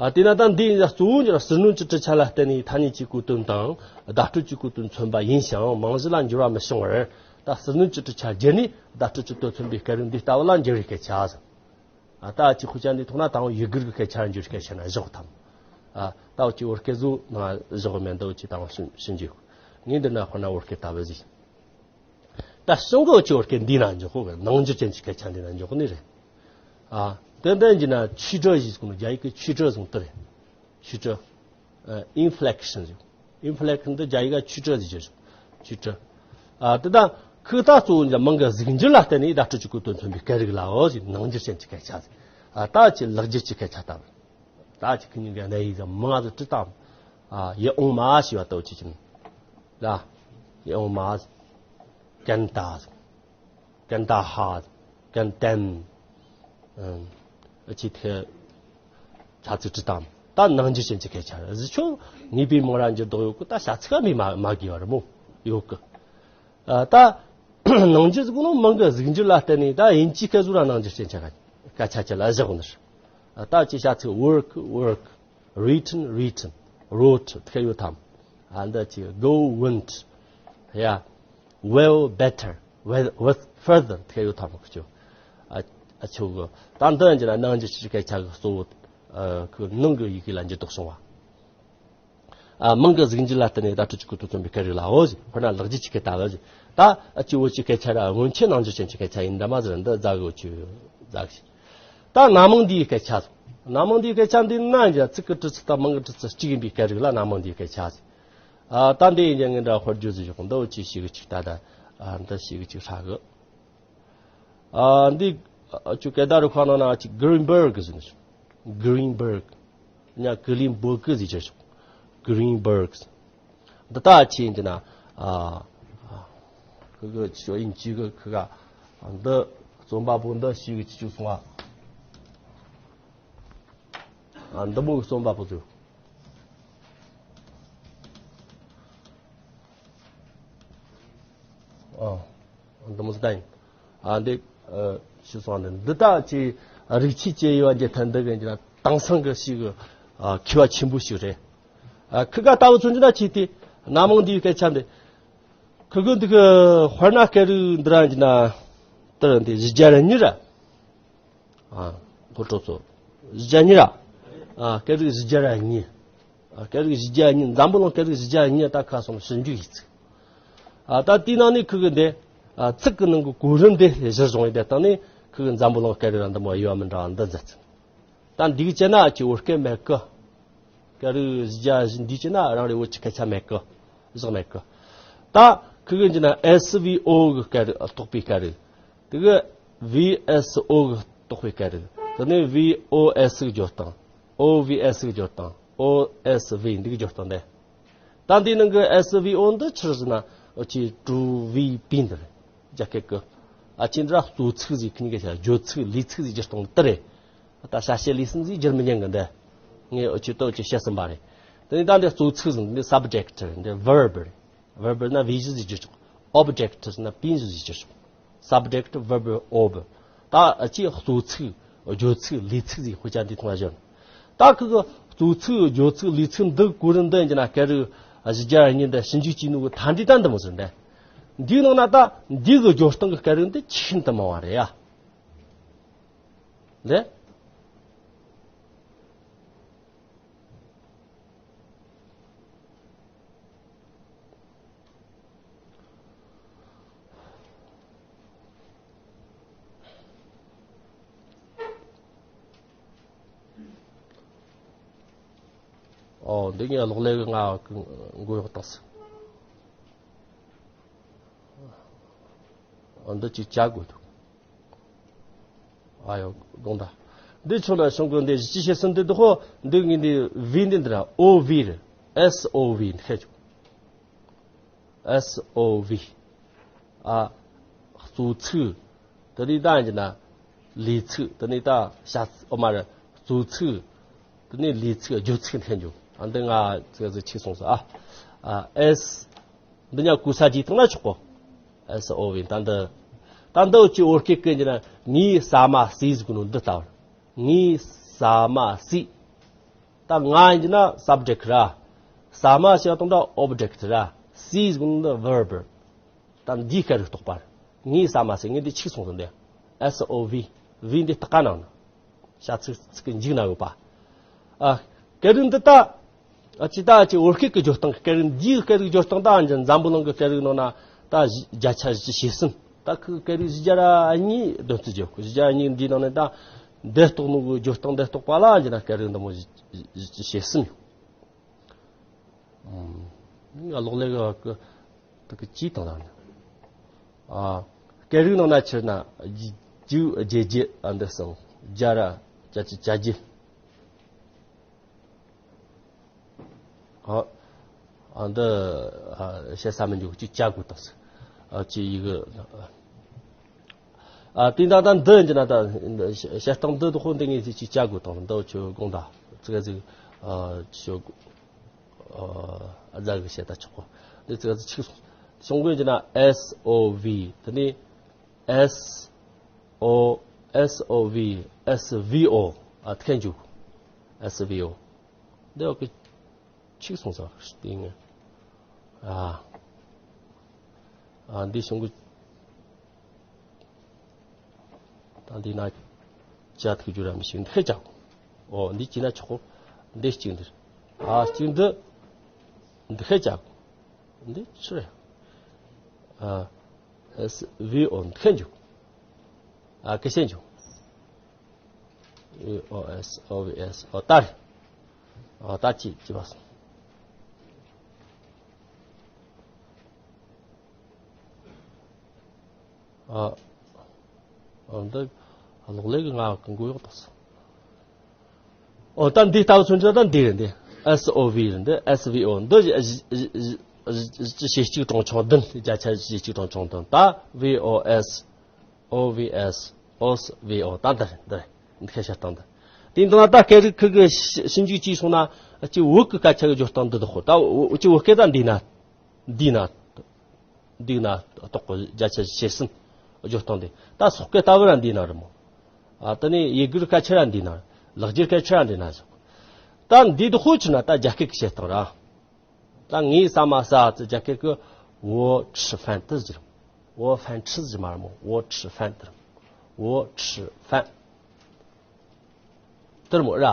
ཨ། དེས་ན་ད་འདི་ཡིན་ན་གཙོ་བོ་འགྱུར་ཟུར་སྣོན་གྱི་གྲུབ་ཆ་ལ་བརྟེན་ནས་ཐ་སྙད་ཀྱི་གོ་དོན་དང་བརྡ་སྤྲོད་ཀྱི་གོ་དོན་མཚོན་པ་ཡིན་ཞིང་། རྨང་གཞི་ལ་འགྱུར་བ་མི་བྱུང་བར། ད་ཟུར་སྣོན་གྱི་གྲུབ་ཆ་བརྒྱུད་ནས་བརྡ་སྤྲོད་ཀྱི་དོན་མཚོན་པའི་སྐད་རིགས་འདི་ལྟ་བུ་ལ་འགྱུར་བའི་སྐད་ཆ་ཟེར། ཨ། ད་ཅིག་ཁོ་ཅག་འདི་ཐོག་ན་དང་པོ་ཡུ་གུར་གྱི་སྐད་ཆ་འགྱུར་སྐད་ཆ་ན་བཞག་ཐམ། ཨ། ད་འུ་ཅི་བོད་སྐད་ཟོ་ན་བཞག་མེད་འདུག་ཅི་དང་ཞིབ་ཞིབ་འཇུག། ངས་འདི་ན་ཁོ་ན་བོད་སྐད་ལྟ་བུ་ཟིག། ད་གཞུང་གི་འུ་ཅི་བོད་སྐད་འདི་ན་འཇོག་གོ་གི། ནང་འགྱུར་ཅན་གྱི་སྐད་ཆ་འདི་ན་འཇོག་གོ་ནི་རེད། ཨ། དེ་འདྲ་ཡིན་ན་去者ཟེར་གོ་ནི། རྒྱ་ཡིག་གི་去者ཟེར་དེ་རེད།去者། ཨ། inflection ཟེར། inflection འདི་རྒྱ་ཡིག་ག་去者ཟེར་གྱི་རེད། 去者། ཨ། དེ་ད་ཁོ་ད་གཙོ་བོ་འདི་མིང་གི་གཟུགས་འགྱུར་ལ་བརྟེན་ནས་བརྡ་སྤྲོད་ཀྱི་གོ་དོན་མཚོན་པའི་སྐད་རིགས་ལའོ་ཟེར། ནང་འགྱུར་ཅན་གྱི་སྐད་ཆ་ཟེར། ཨ། ད་ཅིག་ལེགས་སྒྱུར་གྱི་སྐད་ཆ་ལྟ་བུ། ད་ཅིག་ཁོ་གཉིས་ཀ་གནས་ཡིག་ཟེར་མང་ཟིག་བྲིས་དང་། ཨ། ཡིད་འོང་མ་ཞེས་པ་ལྟ་བུ་ཅིག་ཅིག་ལ། ཡིད་འོང་མ། 跟大ཟེར། 跟大哈ཟེར། 跟ཏན། ཨ། ཅི་ཐེ། ཆ་ཚིག་བྲིས་དང་། ད་ནང་འགྱུར་ཅན་གྱི་སྐད་ཆ་རེད། གཟུགས་ཆོ་ངེས་པའི་མིང་ར་འགྱུར་ལྡོག་ཡོད་གི། ད་བྱ་ཚིག་ག་མི་མ་མ་དགོས་པ་རེད་མོ། ཡོད་གི། ཨ། ད་ནང་འགྱུར་ཟེར་གོ་ནོ་མིང་གི་གཟུགས་འགྱུར་ལ་བརྟེན་ནས་ད་དབྱིན་ཇིའི་སྐད་ཟོ་ར་ནང་འགྱུར་ཅན་གྱི་སྐད་ཆ་ཅིག་ལ་བཞག་ནི་རེད། ཨ། ད་ཅི་བྱ་ཚིག་work work, written written, wrote དེ་ཡོད་དམ། ཨ། འདི་ཅི་go went ཡ། well better, well, with further དེ་ཡོད་དམ་གི་ཆོ། ཨ། ཨ་ཆོ་གི། ད་འདི་འགྱུར་ན་ནང་འགྱུར་གྱི་སྐད་ཆ་གི་གཙོ་བོ། ཨ། ཁོ་ནང་གི་ཡི་གེ་ལ་འགྱུར་ལྡོག་བྱུང་བ། ཨ། མིང་གི་གཟུགས་འགྱུར་ལ་བརྟེན་ནས་བརྡ་སྤྲོད་ཀྱི་གོ་དོན་མཚོན་པའི་སྐད་རིགས་ལའོ་ཟེར། དཔེར་ན་ལེགས་སྒྱུར་གྱི་སྐད་ལྟ་བུ་ཟེར། ད་ཨ་ཅི་འུ་ཅི་སྐད་ཆ་ར་སྔོན་ཆད་ནང་འགྱུར་ཅན་གྱི་སྐད་ཆ་ཡིན་འདྲ་མ་ཟེར། འདི་རྫ་གི་འུ་ཅི་རྫ་གི། ད་རྣམ་མང་འདུས་ཡི་སྐད་ཆ་ཟེར། རྣམ་མང་འདུས་ཡི་སྐད་ཆ་འདི་ན་ཡང་ཚིག་གི་འབྲི་ཚུལ་དང་མིང་གི་འབྲི་ཚུལ་གཅིག་ཡིན་པའི་སྐད་རིགས་ལ་རྣམ་མང་འདུས་ཡི་སྐད་ཆ་ཟེར། ཨ། ད་འདི་ཡིན་ཀྱང་ངས་འདྲ་དཔེར་བརྗོད་ཟིག་ཞོག། འདི་འུ་ཅི་ཞིག་གཅིག་ད་ད། ཨ། འདི་ཞིག་གཅིག་ཧྲ་གི། ཨ། འདི་ཨ་ཅུ་སྐད་བརྡ་རུ་ཁ་ནང་ན་ཅིག་Greenberg ཟེར་ནས། Greenberg ཡང་ཀི་ལིན་བོ་ཀི་ཟེར་གྱི་ཞོག། Greenberg འདི་ད་ཅི་ཡིན་ན། ཨ། ཁི་གི་ཞོ་ཡིན་ཅི་གི་ཁི་ག། འདི་རྩོམ་པ་པོ་འདི་ཞིག་གི་ཅི་ཅུ་སོང་བ། ཨ། འདི་མོ་གི་རྩོམ་པ་པོ་ཚོས། ཨ། འདི་མོ་ཟིག་ད་ཡིན། ཨ། འདི། ཨ། ཞུ་སོང་ནས་འདི་ད་ཅི་རིག་ཆས་ཅེས་ཡོད་འདི་ཐན་འདི་གི་འདི་ན་དེང་སང་གི་ཞིག་གི། ཨ། མཁས་པ་ཆེན་པོ་ཞིག་རེད། ཨ། ཁི་ག་ལྟ་བུ་མཚོན་རྒྱུ་ན་ཅི་སྟེ་རྣམ་མང་འདུས་ཡི་སྐད་ཆ་འདི། ཁི་གི་འདི་གི་དཔེར་ན་སྐད་རིགས་འདི་ར་འདི་ན་དེར་འདི་བཞི་བརྒྱ་ར་གཉིས་ར། ཨ། ལྷོ་ཕྲོག་ཚོ། བཞི་བརྒྱ་གཉིས་ར། ཨ། སྐད་རིགས་བཞི་བརྒྱ་ར་གཉིས། ཨ། སྐད་རིགས་བཞི་བརྒྱ་གཉིས། འཛམ་བུ་གླིང་སྐད་རིགས་བཞི་བརྒྱ་གཉིས་ད་ཁ་སོང་ཞིབ་འཇུག་ཡིན་ཚིག། ཨ། ད་དེའི་ནང་ནས་ཁི་གི་འདི། ཨ། ཚིག་གི་ནང་གི་གོ་རིམ་འདི་གཞིར་བཟུང་ཡིན་དེ་སྟེང་ནས་ཁི་གི་འཛམ་བུ་གླིང་སྐད་རིགས་ར་འདི་མོ་ཡོད་མི་འདྲ་འདི་མཛད་ཚིག། ད་འདི་གི་བྱས་ན་ཅི་བོད་སྐད་མེད་གི། སྐད་རིགས་བཞི་བརྒྱ་བཞི་འདི་བྱས་ན་རང་རེ་བོད་ཀྱི་སྐད་ཆ་མེད་གི། བཞག་མེད་གི། ད་ཁི་གི་འདི་ན་S V O གི་སྐད་རིགས་གཏོགས་པའི་སྐད་རིགས། དེ་གི་V S O གི་གཏོགས་པའི་སྐད་རིགས། དེ་ནས་V O S གི་བརྗོད་སྟངས། O V S གི་བརྗོད་སྟངས། O S V འདི་གི་སྦྱོར་སྟངས་དེ། ད་འདི་ནང་གི S V O འདི་ཆི་རེད་ཟེར་ན། འུ་ཅི་གྲུ་བི་པི་འདི་རེད། རྒྱ་སྐད་ཀྱི། ཨ་ཅི་འདི་ར་གཙོ་ཚིག་ཟིག་ཁི་གཉིས་ཀ་བྱ་བརྗོད་ཚིག་ལས་ཚིག་ཟིག་སྦྱོར་སྟངས་འདི་རེད། ད་བྱ་བྱེད་ལས་གསུམ་ཟིག་སྦྱོར་མི་ཉན་གི་འདི། ངས་འུ་ཅི་ཏོ་ཅི་བཤད་ཟིན་པ་རེད། དེ་ནས་ད་འདི་གཙོ་ཚིག་ཟིག་འདི་subject རེད། འདི་verb རེད། verb ན་བི་ཞིག་ཟིག་སྦྱོར་ཆོག Object ཟེར་ན་པིན་ཞིག་ཟིག་སྦྱོར་ཆོག Subject verb ob ད་ཅི་གཙོ་ཚིག་བརྗོད་ཚིག་ལས་ཚིག་ཟིག་དཔེ་ཆ་འདི་ཐོང་བཞག་ད་ཁི་གི་གཙོ་ཚིག་བརྗོད་ཚིག་ལས་ཚིག་འདི་གོ་རིམ་འདི་ཡིན་ན་སྐད་རིགས་བཞི་བརྒྱ་གཉིས་འདི་ཞིབ་འཇུག་བྱས་ནོ་གི་ཐ་འདི་ད་འདི་མོ་ཟིག་འདི། འདིའི་ནང་ན་ད་འདི་གི་སྦྱོར་སྟངས་གི་སྐད་རིགས་འདི་ཆེས་ཤིན་ཏུ་མང་བ་རེད་ཡ། ལེ། ཨོ་འདི་ངས་གློག་ཀླད་ཀྱི་ང་མགོ་གཡོག་བཏང་སོང་། ཨོ་འདི་ཅིག་བྱ་དགོས་འདུག་ཨ་ཡོ་དགོངས་དག་འདི་ཆོ་ལ་གཞུང་གི་འདི་ཅི་བཤད་སྲིད་འདི་འདུག་ཧོ། འདི་ངས་འདི་བི་འདི་འདི་ར་ཨོ་བི་རེད། S O V འདི་ཤེས་ཆོག S O V ཨ་གཙོ་ཚིག་དེ་ནས་ད་ཡིན་ན་ལས་ཚིག་དེ་ནས་ད་བྱ་ཨོ་མ་རེད། གཙོ་ཚིག་དེ་ནས་ལས་ཚིག་བརྗོད་ཚིག་འདི་ཤེས་ཆོག་ཨ་འདི་ང་ཙི་ཙི་ཆེ་སོང་ས་ཨ། ཨ་S འདི་ཉག་གུ་ས་ཇི་བཏང་ན་ཆོག་གོ S O V ད་འདི། ད་འདི་ཅི་བོད་སྐད་ཀྱི་འདི་ན་ངའི་ཟ་མ་ཟོས་ཟེར་གོ་ནོ་འདི་ལྟ་བུ། ངའི་ཟ་མ་ཟོས། ད་ང་ཡིན་ན་subject ར། ཟ་མ་ཟེར་བ་དང་འདྲ་object ར། ཟོས་ཟེར་གོ་ནོ་འདི་verb ད་འདིའི་སྐད་རིགས་རྟོགས་པ། ངའི་ཟ་མ་ཟོས། ངས་འདི་ཆིག་སོང་ཟིན་འདི། S O V V འདི་ལྟག་ཀ་ནང་ན། བྱ་ཚིག་ཚིག་གི་མཇུག་ན་ཡོད་པ། ཨ། སྐད་རིགས་འདི་ད། ཨ་ཅི་ད་ཅི་བོད་སྐད་ཀྱི་སྦྱོར་སྟངས་སྐད་རིགས་འདིའི་སྐད་རིགས་སྦྱོར་སྟངས་ད་འཛམ་བུ་གླིང་གི་སྐད་རིགས་ནང་ན་ད་བརྒྱ་ཆ་བཞི་བྱེ་གསུམ། ད་ཁི་སྐད་རིགས་བཞི་བརྒྱ་ར་གཉིས་འདོན་ཚུལ་བརྗོད་གོ་བཞི་བརྒྱ་གཉིས་འདིའི་ནང་ནས་ད་འདི་རྟོགས་ནོ་གི་སྦྱོར་སྟངས་འདི་རྟོགས་པ་ལ་འཇི་ན་སྐད་རིགས་འདི་མོ་བཞི་བཞི་བྱེ་གསུམ་ཡོད། ཨ་གློག་ཀླད་གི་དེ་གི་ཅི་དང་ལ་ནི། ཨ། སྐད་རིགས་ནང་ན་ཕྱིར་ན་རྒྱུ་རྒྱུ་རྒྱུ་རྒྱུ་ཨ་འདི་སང་རྒྱ་ར་རྒྱ་ཅི་རྒྱ་རྒྱུ། ཨ། ཨ་འདི་ཨ་བཤད་ས་མི་འཇུག་ཅི་བྱ་དགོས་དང་ཟེར། ཨ་ཅི་ཡི་གི་ཨ་དེ་འདྲ་ད་འདི་འདི་ན་ད་བཤད་སྟངས་འདི་དུ་ཁོ་འདི་ངས་ཅི་བྱ་དགོས་དང་འདི་ཆོ་དགོངས་དག་ཙི་ག་ཟིག་ཨ་ཆོ། ཨ་རྫ་གི་བཤད་ད་ཆོག་གོ་འདི་ཙི་ག་ཙི་ཆིག་སོང་། གཞུང་གི་འདི་ན་S O V དེ་ནས་S O S O V S V O ཨ་ཐེན་འཇུག S V O འདི་འོག་གི་ཆིག་སོང་ས་སྟེང་ཨ་ཨ་འདི་གཞུང་གི་ད་འདི་ན་ཇ་ཐུག་རྒྱུ་ར་མི་ཤེས་འདི་ཧེ་ཅག་ཨོ་འདི་ཅི་ན་ཆོག་གོ་འདི་གཅིག་འདི་ཨ་གཅིག་འདི་འདི་ཧེ་ཅག་འདི་ཆི་རེད། ཨ་S V O འདི་ཧེ་འཇུག་ཨ་ཀི་ཤེས་འཇུག་ཨོ་S O V S ཨོ་ད་རེད། ཨོ་ད་ཅི་ཅི་བ་སོང་། ཨ། ཨ་འདི་གློག་ཀླད་ཀྱི་ང་གི་མགོ་གཡོག་ཏོག་སོང་། ཨོ་ད་འདི་ལྟ་བུ་མཚོན་ཆ་ད་འདི་རེད་འདི། S O V རེད་འདི། S V O འདི་བཞི་བཞི་བཞི་བཞི་བྱེ་གཅིག་གྲངས་ཆུང་བདུན། བརྒྱ་ཆ་བཞི་བྱེ་གཅིག་གྲངས་ཆུང་བདུན། ད་V O S O V S O S V O ད་འདི་རེད་འདི་རེད། འདི་ཁ་ཤ་སྟངས་འདི། དེ་འདི་ན་ད་སྐད་རིགས་ཁུ་གི་ཞིབ་འཇུག་བྱས་སོང་ན་ཅི་བོད་ཀྱི་སྐད་ཆ་གི་སྦྱོར་སྟངས་འདི་འདུག་གོ་ད་ཅི་བོད་སྐད་ད་འདི་ན། འདི་ན། འདི་ན་རྟོག་གོ་བརྒྱ་ཆ་བྱེ་གསུམ་སྦྱོར་སྟངས་འདི། ད་སོག་སྐད་ལྟ་བུ་ར་འདི་ན་རེད་མོ། ཨ་དེ་ནས་ཡི་གེ་སྐད་ཆ་ར་འདི་ན། ལེགས་སྦྱར་སྐད་ཆ་ར་འདི་ན་ཟེར། ད་འདི་དུ་ཧོ་ཆི་ན་ད་རྒྱ་སྐད་ཀྱི་བཤད་སྟངས་ར། ད་ངའི་ཟ་མ་ཟ་ཙི་རྒྱ་སྐད་ཀྱི་我吃饭དེ་ཟེར། 我饭吃ཟེར་མ་རེད་མོ། 我吃饭དེ་རེད། 我吃饭 དེར་མོ་ར།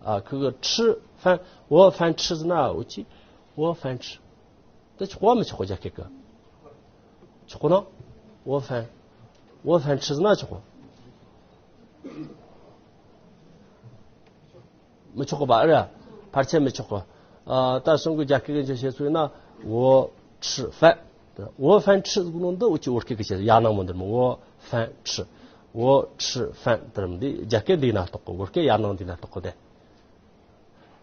ཨ་ཁུ་གི་吃饭我饭吃ཟེར་ན་འུ་ཅི། 我饭吃དེ་ཆོག་གོ་མི་ཆོག་གོ་རྒྱ་སྐད་ཀྱི། ཆོག་གོ་ན། 我饭我饭吃ཟེར་ན་ཆོག་གོ་མི་ཆོག་གོ་བ་ར། ཕལ་ཆེར་མི་ཆོག་གོ་ཨ་ད་གཞུང་གི་རྒྱ་སྐད་ཀྱི་བཤད་ཚུལ་ཡིན་ན། 我吃饭 我饭吃ཟེར་གོ་ནོ་འདི་འུ་ཅི་བོད་སྐད་ཀྱི་བཤད་ཡ་ནང་མོ་འདིར་མོ། 我饭吃 我吃饭དེར་མོ་འདི་རྒྱ་སྐད་འདི་ན་རྟོག་གོ་བོད་སྐད་ཡ་ནང་འདི་ན་རྟོག་གོ་དེ།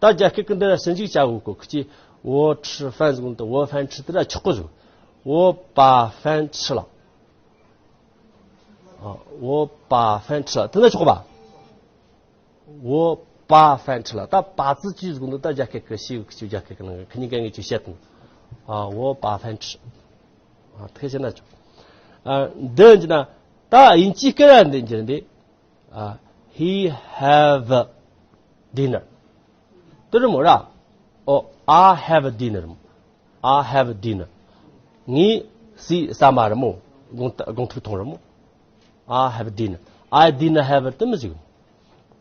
ད་རྒྱ་སྐད་ཀྱི་འདི་ར་ཞིབ་འཇུག་བྱ་དགོས་གོ། ཁི་ཅི་བོ་ཁྲི་ཧྥན་ཟེར་གོ་ནོ་ད་བོ་ཧྥན་ཁྲི་དེ་ར་ཆོག་གི་ཟིག་བོ་པ་ཧྥན་ཁྲི་ལ། ཨ། བོ་པ་ཧྥན་ཁྲི་ལ་དེ་ན་ཆོག་གི་པ། བོ་པ་ཧྥན་ཁྲི་ལ་ད་པ་ཙི་ཅི་ཟེར་གོ་ནོ་ད་རྒྱ་སྐད་ཀྱི་ཞིབ་འཇུག་རྒྱ་སྐད་ཀྱི་ནང་གི་ཁི་གཉིས་ཀ་ངེས་ཅིག་བཤད་དང་། ཨ། བོ་པ་ཧྥན་ཁྲི། ཨ། དེ་བཤད་ན་ཆོག་ཨ། འདི་འདི་ན་ད་དབྱིན་ཇིའི་སྐད་ར་འདི་འགྱུར་འདི། ཨ། He have dinner. དེ་རེད་མོ་ར། ཨོ། I have dinner. I have dinner. ངས་ཟས་ཟ་མ་རེད་མོ། སྒོང་སྒོང་ཐུག་འཐུང་རེད་མོ། I have dinner. I didn't have དེ་མི་ཟིག་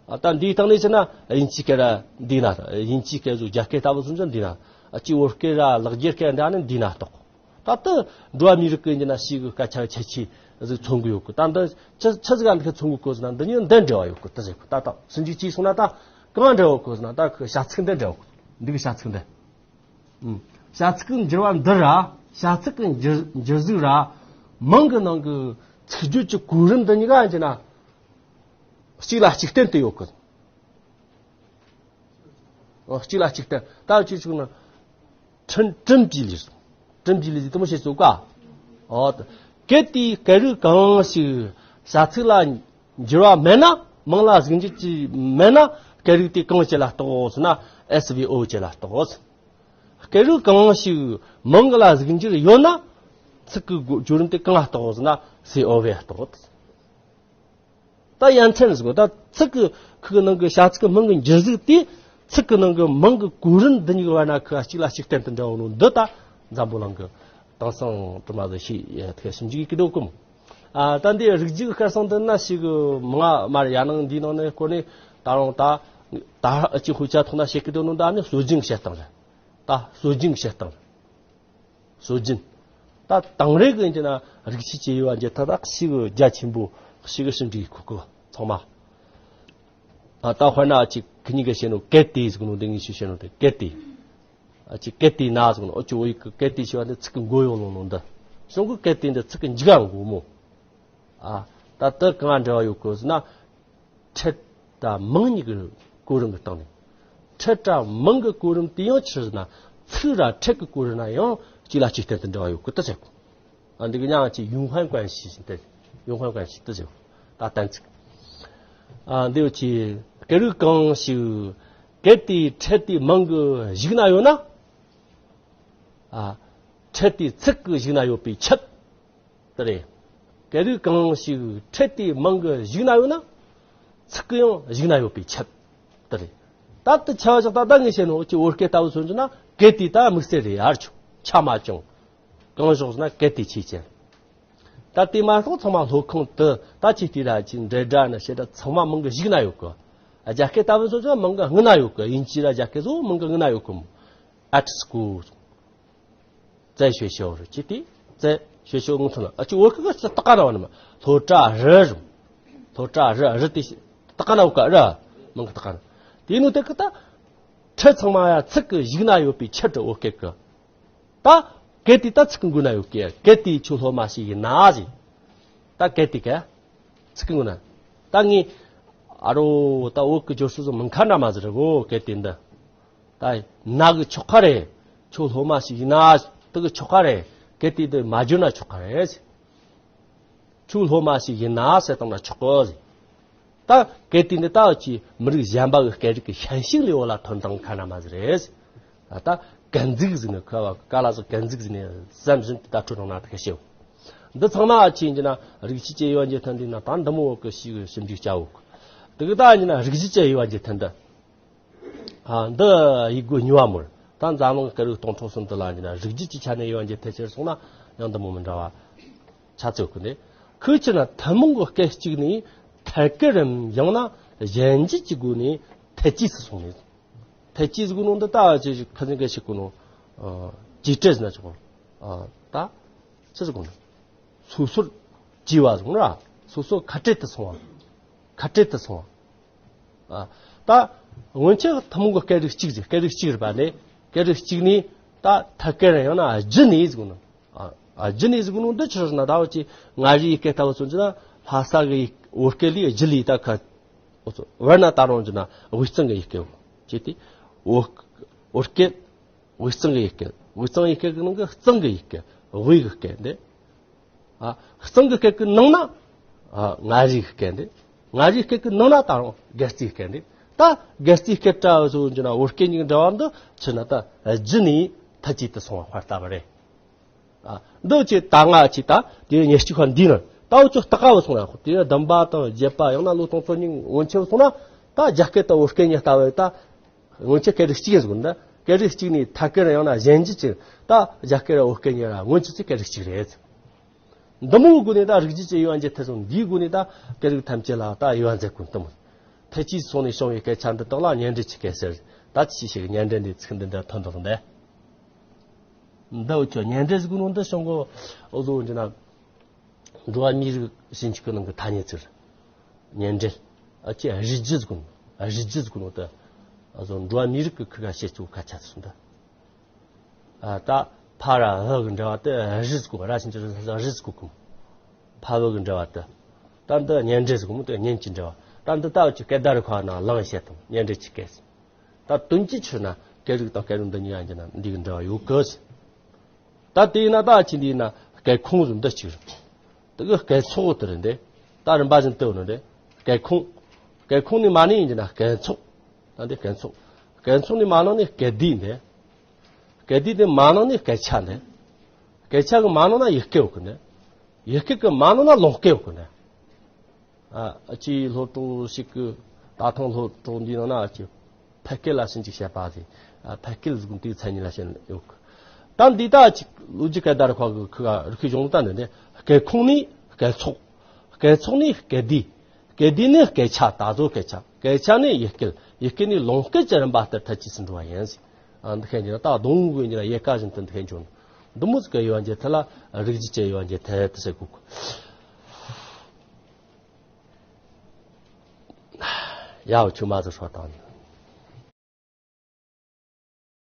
ཨ། ད་འདིའི་སྟེང་ནས་བཤད་ན་དབྱིན་ཇིའི་སྐད་ར་འདི་ན། དབྱིན་ཇིའི་སྐད་བཟོ་རྒྱ་སྐད་ལྟ་བུ་སོང་ཙང་འདི་ན། ཨ། ཅི་བོད་སྐད་ར་ལེགས་སྦྱར་སྐད་འདི་ནི་འདི་ན་གཏོགས། ད་ལྟ་འགྲོ་བ་མིའི་རིགས་ཀྱི་འདི་ན་ཞིག་གི་སྐད་ཆ་ཁྱད་ཆོས་ཟིག་མཚོན་གི་ཡོད་གི། ད་འདི་ཆི་ཆི་ཟིག་ག་འདི་ཁ་མཚོན་གི་གོ་ཟེར་ན། འདི་གཉིས་འདི་འབྲེལ་བ་ཡོད་གི། ད་ཟེར་གི། ད་ད་ཞིབ་འཇུག་བྱས་སོང་ན་ད་གང་འབྲེལ་བ་གོ་ཟེར་ན། ད་གི་བྱ་ཚིག་འདི་འབྲེལ་བ་གོ། འདི་གི་བྱ་ཚིག་འདི། ཨུམ། བྱ་ཚིག་གི་འགྱུར་བ་འདི་ར་བྱ་ཚིག་གི་འགྱུར་འགྱུར་གཟུགས་ར་མིང་གི་ནང་གི་ཚིག་བརྗོད་ཀྱི་གོ་རིམ་འདི་གཉིས་ཀ་འདི་ན་གཅིག་ལ་གཅིག་བརྟེན་དུ་ཡོད་གི། ཨོ། གཅིག་ལ་གཅིག་བརྟེན། ད་ཅི་ཞིག་ན། ཁྲིམས་ཁྲིམས་ཀྱི་ལུགས། ཁྲིམས་ཀྱི་ལུགས་ཀྱི་དེ་མོ་བྱེད་ཚུགས་ག་ཨོ། ད་གལ་ཏེ་སྐད་རིགས་གང་ཞིག་བྱ་ཚིག་ལ་འགྱུར་བ་མེད་ན། མིང་ལ་གཟུགས་འགྱུར་གྱི་མེད་ན། སྐད་རིགས་དེ་གང་ཞིག་ལ་གཏོགས་ཟེར་ན། S V O ཅིག་ལ་གཏོགས། སྐད་རིགས་གང་ཞིག་མིང་ལ་གཟུགས་འགྱུར་ཡོད་ན། ཚིག་གི་གོ་བརྗོད་རིམ་དེ་གང་ལ་གཏོགས་ཟེར་ན། C O ལ་གཏོགས། ད་ཡ་མཚན་ཟེར་གོ། ད་ཚིག་གི་ཁུག་ནང་གི་བྱ་ཚིག་གི་མིང་གི་འགྱུར་གཟུགས་དེ། ཚིག་གི་ནང་གི་མིང་གི་གོ་རིམ་འདི་གཉིས་ཀྱི་བར་ན་ཁུག་གཅིག་ལ་གཅིག་བརྟེན་དུ་འདྲ་བོ་ནོ་འདི། ད་འཛམ་བུ་གླིང་གི་དེང་སང་དུ་མ་ཟིག་ཤེས་ཐུབ་ཞིབ་འཇུག་གི་འདུག་གམ། ཨ། ད་འདི་རིགས་རྒྱུད་ཀྱི་སྐད་གསང་འདི་ན་ཞིག་མང་མར་ཡ་ནང་འདི་ནང་ནས་སྐོར་ནས་ད་རུང་ད་ད་ཅི་ཧུ་ཅ་ཐོག་ན་བཤད་གི་འདུག་ནོ་ད་ནི་སྲོལ་རྒྱུན་གྱི་བཤད་སྟངས་རེད། ད་སྲོལ་རྒྱུན་གྱི་བཤད་སྟངས་རེད། སྲོལ་རྒྱུན། ད་དེང་རབས་ཀྱི་འདི་ན་རིགས་ཤེས་ཀྱི་དབྱེ་བ་འབྱེད་ཐབས་ད་ཞིག་རྒྱ་ཆེན་པོ་ཞིག་གི་ཞིབ་འཇུག་གི་གོ་གོ་ཚང་མ། ཨ། ད་དཔེར་ན་ཅིག་ཁི་གཉིས་ཀ་བཤད་ནོ་གལ་ཏེ་ཟེར་གོ་ནོ་འདི་ངས་ཞུ་བཤད་ནོ་དེ་གལ་ཏེ། ཨ། ཅིག་གལ་ཏེ་ན་ཟེར་གོ་ནོ། ཨོ་ཅིག་བོད་ཡིག་གི་གལ་ཏེ་ཞེས་པ་འདི་ཚིག་གི་མགོ་ཡོང་ལོང་ནོ་འདི། གཞུང་གི་གལ་ཏེ་འདི་ཚིག་གི་མཇུག་ག་གོ་མོ། ཨ། ད་དེ་གང་འབྲེལ་བ་ཡོད་གོ་ཟེར་ན། ཕྲད་དང་མིང་གཉིས་ཀྱི་གོ་རིམ་གྱི་སྟེང་ནས། ཕྲད་དང་མིང་གི་གོ་རིམ་དེ་ཡང་ཆི་ཟེར་ན། ཚིག་ར་ཕྲད་ཀྱི་གོ་རིམ་ན་ཡང་གཅིག་ལ་གཅིག་བརྟེན་དུ་འབྲེལ་བ་ཡོད་གི་དེ་ཟེར་གོ། ཨ། འདི་གི་མྱིང་ང་ཅིག་ཡུང་ཧན་ཀོན་ཤི་ཟེར་ཏེ། ཡུང་ཧན་ཀོན་ཤི་དེ་ཟེར་གོ། ད་གཏན་ཚིགས། ཨ། འདི་ཡོད་ཀྱི་སྐད་རིགས་གང་ཞིག་གལ་ཏེ་ཕྲད་དེ་མིང་གི་གཞུག་ན་ཡོད་ན། ཨ། ཕྲད་དེ་ཚིག་གི་གཞུག་ན་ཡོད་པས་ཁྱབ། དེ་རེད། སྐད་རིགས་གང་ཞིག་ཕྲད་དེ་མིང་གི་གཞུག་ན་ཡོད་ན། ཚིག་གི་ཡང་གཞུག་ན་ཡོད་པས་ཁྱབ། དེ་རེད། ད་དེ་ཆ་བཞག་ད་ད་ངས་བཤད་ནོ་ཅིག་བོད་སྐད་ལྟ་བུ་མཚོན་རྒྱུ་ན། གལ་ཏེ་ད་དམིགས་བསལ་རེད་ཡར་ཆོ་ཆ་མ་བྱུང་། གང་བཞག་ཟེར་ན་གལ་ཏེ་ཆོས་ཅན། ད་དེ་མ་གཏོགས་ཚང་མ་སློབ་ཁང་དུ་ད་ཅིག་དེ་ར་ཅིག་འབྲེལ་སྒྲ་ན་བྱེད་སྒྲ་ཚང་མ་མིང་གི་གཞུག་ན་ཡོད་གི། རྒྱ་སྐད་ལྟ་བུ་མཚོན་རྒྱུ་ན་མིང་གི་སྔུན་ན་ཡོད་གི། དབྱིན་ཇི་ར་རྒྱ་སྐད་གཙོ་བོ་མིང་གི་སྔུན་ན་ཡོད་གི་མོ། At school. 在学校 རེད་ཅི་སྟེ། 在学校 ངོ་ཐོན་ལ། ཨ་ཅི་བོད་སྐད་ཀྱི་ད་ག་ན་བ་ནི་མ། སློབ་གྲྭ་རི་རུ། སློབ་གྲྭ་རི་རི་དེ་ད་ག་ན་བ་ཀ་རི། མིང་གི་ད་ག་ན། དེ་ནུ་དེ་ཀི་ད། ཕྲད་ཚང་མ་ཡ་ཚིག་གི་གཞུག་ན་ཡོད་པའི་ཕྱིར་དུ་བོད་སྐད་ཀྱི། ད་གལ་ཏེ་ད་ཚིག་གི་མགོ་ན་ཡོད་ཀི། གལ་ཏེ་ཁྱོད་སློབ་མ་ཞིག་ཡིན་ན་ཟེར། ད་གལ་ཏེ་ཀ་ཚིག་གི་མགོ་ན། ད་ངས་ཨ་རོ་ད་བོད་ཀྱི་སྦྱོར་སྲོལ་ཟིག་མིན་ཁ་འདྲ་མ་ཟིག་རེད་གོ། གལ་ཏེ་འདི། ད་ན་གི་ཆོག་ག་རེད། ཁྱོད་སློབ་མ་ཞིག་ཡིན་ན་དེ་གི་ཆོག་ག་རེད། གལ་ཏེ་དེ་མ་བརྗོད་ན་ཆོག་ག་རེད། ཁྱོད་སློབ་མ་ཞིག་ཡིན་ན་ཟེར་བཏང་ན་ཆོག་གི་ཟེར། ད་གལ་ཏེ་འདི་ད་ཅི་མི་རིགས་གཞན་པ་གི་སྐད་རིགས་ཀྱི་ཤན་ཞུགས་ལས་འོག་ལ་ཐོན་བཏང་ཁ་ན་མ་ཟིག་རེད། ད་གན་ཟིག་ཟིག་ནས་ཁ་བ་ཀ་ལ་ཟིག་གན་ཟིག་ཟིག་ནས་བསམ་བཞིན་དུ་ད་འཕྲོ་རང་ན་ཐག་ཤེའོ། འདི་ཚང་མ་ཨ་ཆེ་ཡིན་གྱི་ན་རིགས་ཤིག་ཅེས་ཡོད་འཇལ་ཐོན་འདི་ན་ད་འདི་མོ་བོ་གི་ཞིག་ཞིབ་འཇུག་བྱའོ། དེ་གི་ད་ཡིན་ན་རིགས་ཤིག་ཅེས་ཡོད་འཇལ་ཐོན་འདི། ཨ། འདི་ཡིག་སྒོ་གཉིས་པ་མོར་ད་འཛམ་གླིང་སྐད་རིགས་སྟོང་ཕྲག་གསུམ་དུ་ལ་ཡིན་ན་རིགས་རྒྱུད་ཀྱི་ཆ་ནས་ཡོད་འཇལ་ཐོན་ཕྱིར་སོང་ན་ཡང་འདི་མོ་མི་འདྲ་བ་ཆ་ཚོད་ཀུན་ནས། ཁོས་ཕྱིར་ན་ཐུན་མོང་གི་སྐད་ཅིག་ནས་ཐད་ཀར་རམ་ཡང་ན་གཞན་འགྱུར་གྱི་སྒོ་ནས་ཐད་ཀྱིས་སུ་སོང་ནས། ཐད་ཀྱིས་སྒོ་ནོ་འདི་ལྟ་བ་ཅི་ཞིག་ཁ་སང་སྐད་ཞིག་གོ་ནོ། ཨ། ཇི་སྤྲད་ཟེར་ན་ཆོག་གོ། ཨ། ད་ཅི་ཟེར་གོ་ནོ། སོ་སོར་གྱེས་པ་སོང་ར། སོ་སོ་ཁ་བྲལ་དུ་སོང་བ། ཁ་བྲལ་དུ་སོང་བ། ཨ། ད་སྔོན་ཆད་ཐུན་མོང་གི་སྐད་རིགས་གཅིག་ཟེར། སྐད་རིགས་གཅིག་རེད་པ་ནི། སྐད་རིགས་གཅིག་ནི་ད་ཐད་ཀར་ཡང་ན་བརྒྱུད་ནས་ཟེར་གོ་ནོ། ཨ། བརྒྱུད་ནས་ཟེར་གོ་ནོ་འདི་ཆི་ཟེར་ན་ད་བ་ཅི་ང་རའི་ཡི་གེ་ལྟ་བུ་ཚོ་ཅི་ན་ལྷ་ས་གི་ཡི་བོད་སྐད་ལས་བརྒྱུད་ལས་ད་ཁ། འོ་ཚོ་བར་ན་ད་རུང་ཅི་ན་དབུས་གཙང་གི་ཡི་གེ་བོ་ཅི་སྟེ། བོད་བོད་སྐད། དབུས་གཙང་གི་ཡུལ་སྐད། དབུས་གཙང་ཡུལ་སྐད་ཀྱི་ནང་གི་གཙང་གི་ཡུལ་སྐད། དབུས་ཀྱི་སྐད་འདི། ཨ། གཙང་གི་སྐད་ཀྱི་ནང་ན། ཨ། མངའ་རིས་ཀྱི་སྐད་འདི། མངའ་རིས་སྐད་ཀྱི་ནང་ན་ད་རུང་སྒལ་རྩིའི་སྐད་འདི། ད་སྒལ་རྩིའི་སྐད་བྲལ་བ་སོགས་ཡིན་ན་བོད་སྐད་གཉིས་ཀྱི་འབྲེལ་བ་འདི་ཕྱིན་ན་ད་རྒྱུད་ནས་མཐའ་གཅིག་ཏུ་སོང་བ་དཔེ་ལྟ་བུ་རེད། ཨ། འདི་ཅི་ད་ང་ཅི་ད་དེ་ཉེར་གཅིག་པ་འདི་ནི་ད་འུ་ཅོ་ལྟ་ག་བ་སོང་ན། དེ་བདུན་པ་དང་བརྒྱད་པ་ཡང་ན་ལོ་སྟོང་ཚོ་གཉིས་སྔོན་ཆད་སོང་ན། ད་རྒྱ་སྐད་དང་བོད་སྐད་གཉིས་ལྟ་བུ་ད་སྔོན་ཆད་སྐད་རིགས་གཅིག་ཡིན་ཟེར་གོ་ནི། ད་སྐད་རིགས་གཅིག་ནི་ཐད་ཀར་ཡང་ན་གཞན་རྒྱུད་ཅིག་ད་རྒྱ་སྐད་ར་བོད་སྐད་གཉིས་ར་སྔོན་ཆད་ཀྱི་སྐད་རིགས་གཅིག་རེད། འདི་མོའི་སྒོ་ནས་ད་རིགས་རྒྱུད་ཀྱི་དབྱེ་བ་འབྱེད་ཐུབ་སོང་། འདིའི་སྒོ་ནས་ད་སྐད་རིགས་ཐམས་ཅད་ལ་ད་དབྱེ་བ་འབྱེད་དགོས་དུམ། མཐའ་གཅིག་སོང་ནས་བྱུང་བའི་སྐད་ཆ་འདི་དག་ལ་སྙན་འགྲེལ་གྱི་སྐད་ཟེར། ད་ཅི་ཞིག་སྙན་འགྲེལ་འདི་ཚིག་འདི་འདྲ་ཐོན་འདུག་འདི། འདི་འུ་ཅོ་སྙན་འགྲེལ་ཟེར་གོ་ནོ་འདི་བྱུང་གོ། འུ་ཟོ་འདི་ན་འགྲོ་བ་མིའི་རིགས་ཞིབ་འཇུག་གི་ནང་གི་ཐ་སྙད་ཚིག་རེད། སྙན་འགྲེལ། ཨ་ཅེ་རིགས་རྒྱུད་ཟེར་གོ་ནོ། རིགས་རྒྱུད་ཟེར་གོ་ནོ་ད། འུ་ཟོ་འགྲོ་བ་མིའི་རིགས་ཀྱི་ཁུ་ག་བཤད་ཆོག་སྐད་ཆ་ཚིག་འདི། ཨ། ད་ཕ་ར་འུ་གི་འབྲེལ་བ་དེ་རིགས་ཟེར་གོ། ར་ཞིབ་འཇུག་རིགས་ཟེར་གོ་གི། ཕ་འུ་གི་འབྲེལ་བ་དེ། ད་འདི་སྙན་འགྲེལ་ཟེར་གོ་མོ་དེ་སྙན་གྱི་འབྲེལ་བ། ད་འདི་ད་འུ་ཅོ་སྐད་བརྡ་རིག་པ་ནང་གླེང་བཤད་དང་སྙན་འགྲེལ་གྱི་སྐད་ཟེར། ད་དོན་གྱི་ཆོས་ན་སྐད་རིགས་དང་སྐད་རིགས་འདི་གཉིས་ཀ་ཡིན་ན་འདི་གི་འབྲེལ་བ་ཡོད་གི་ཟེར། ད་དེ་ཡིན་ན་ད་ཅི་འདི་ཡིན་ན་སྐད་ཁུངས་ཟེར་འདི་གཅིག་རེད། དེ་གི་སྐད་ཚོགས་དེ་རེད་འདི། ད་རིམ་པ་བཞིན་དུ་ནི་རེད། སྐད་ཁུངས། སྐད་ཁུངས་ནི་མ་ནི་ཡིན་གྱི་ན་སྐད་ཚོགས། ད་འདི་སྐད་ཚོགས། སྐད་ཚོགས་ནི་མ་ནི་ནི་སྐད་བསྡུས་འདི། སྐད་བསྡུས་དེ་མ་ནང་ནས་སྐད་ཆ་འདི། སྐད་ཆ་གི་མ་ནང་ན་ཡི་གེ་ཡོད་གི་འདི། ཡི་གེ་གི་མ་ནང་ན་ལུང་སྐད་ཡོད་གི་འདི། ཨ་ཅི་སློབ་གྲོགས་ཤིག་གི་ད་ཐེངས་སློབ་གྲོགས་འདིའི་ནང་ན་ཨ་ཅི་ཕལ་སྐད་ལ་ཞིབ་འཇུག་བྱས་པ་ཟེར། ཨ། ཕལ་སྐད་ཟེར་གོ་དེའི་མཚན་ཉིད་ལ་ཞེན་ཡོད་གི། ད་འདི་ད་ཨ་ཅི་ལོ་རྒྱུས་སྐད་བརྡ་རིག་པ་གི་ཁུ་ག་རིག་པའི་གཞུང་ལུགས་ད་འདི་འདི། སྐད་ཁུངས་ནི་སྐད་ཚོགས། སྐད་ཚོགས་ནི་སྐད་བསྡུས། སྐད་བསྡུས་ནི་སྐད་ཆ། ད་གཟོད་སྐད་ཆ། སྐད་ཆ་ནི་ཡི་གེ། ཡི་གེ་ནི་ལུང་སྐད་ཀྱི་རིམ་པ་ལྟར་མཐའ་གཅིག་ཏུ་འགྲོ་བ་ཡིན་ཟེར། ཨ། འདི་བཤད་ཀྱི་ན་ད་གདོང་གི་ཡིན་ན་ཡལ་ག་བཞིན་དུ་འདི་བཤད་ཀྱི་ཡོད། འདི་མོ་ཟིག་གི་དབྱེ་བ་འབྱེད་ཐད་ལ་རིགས་རྒྱུད་ཀྱི་དབྱེ་བ་འབྱེད་ཐད་དུ་ཟེར་གོ་གི། ཡའོ་ཆུ་མ་ཟིག་ཧྲོ་བཏང་ནས།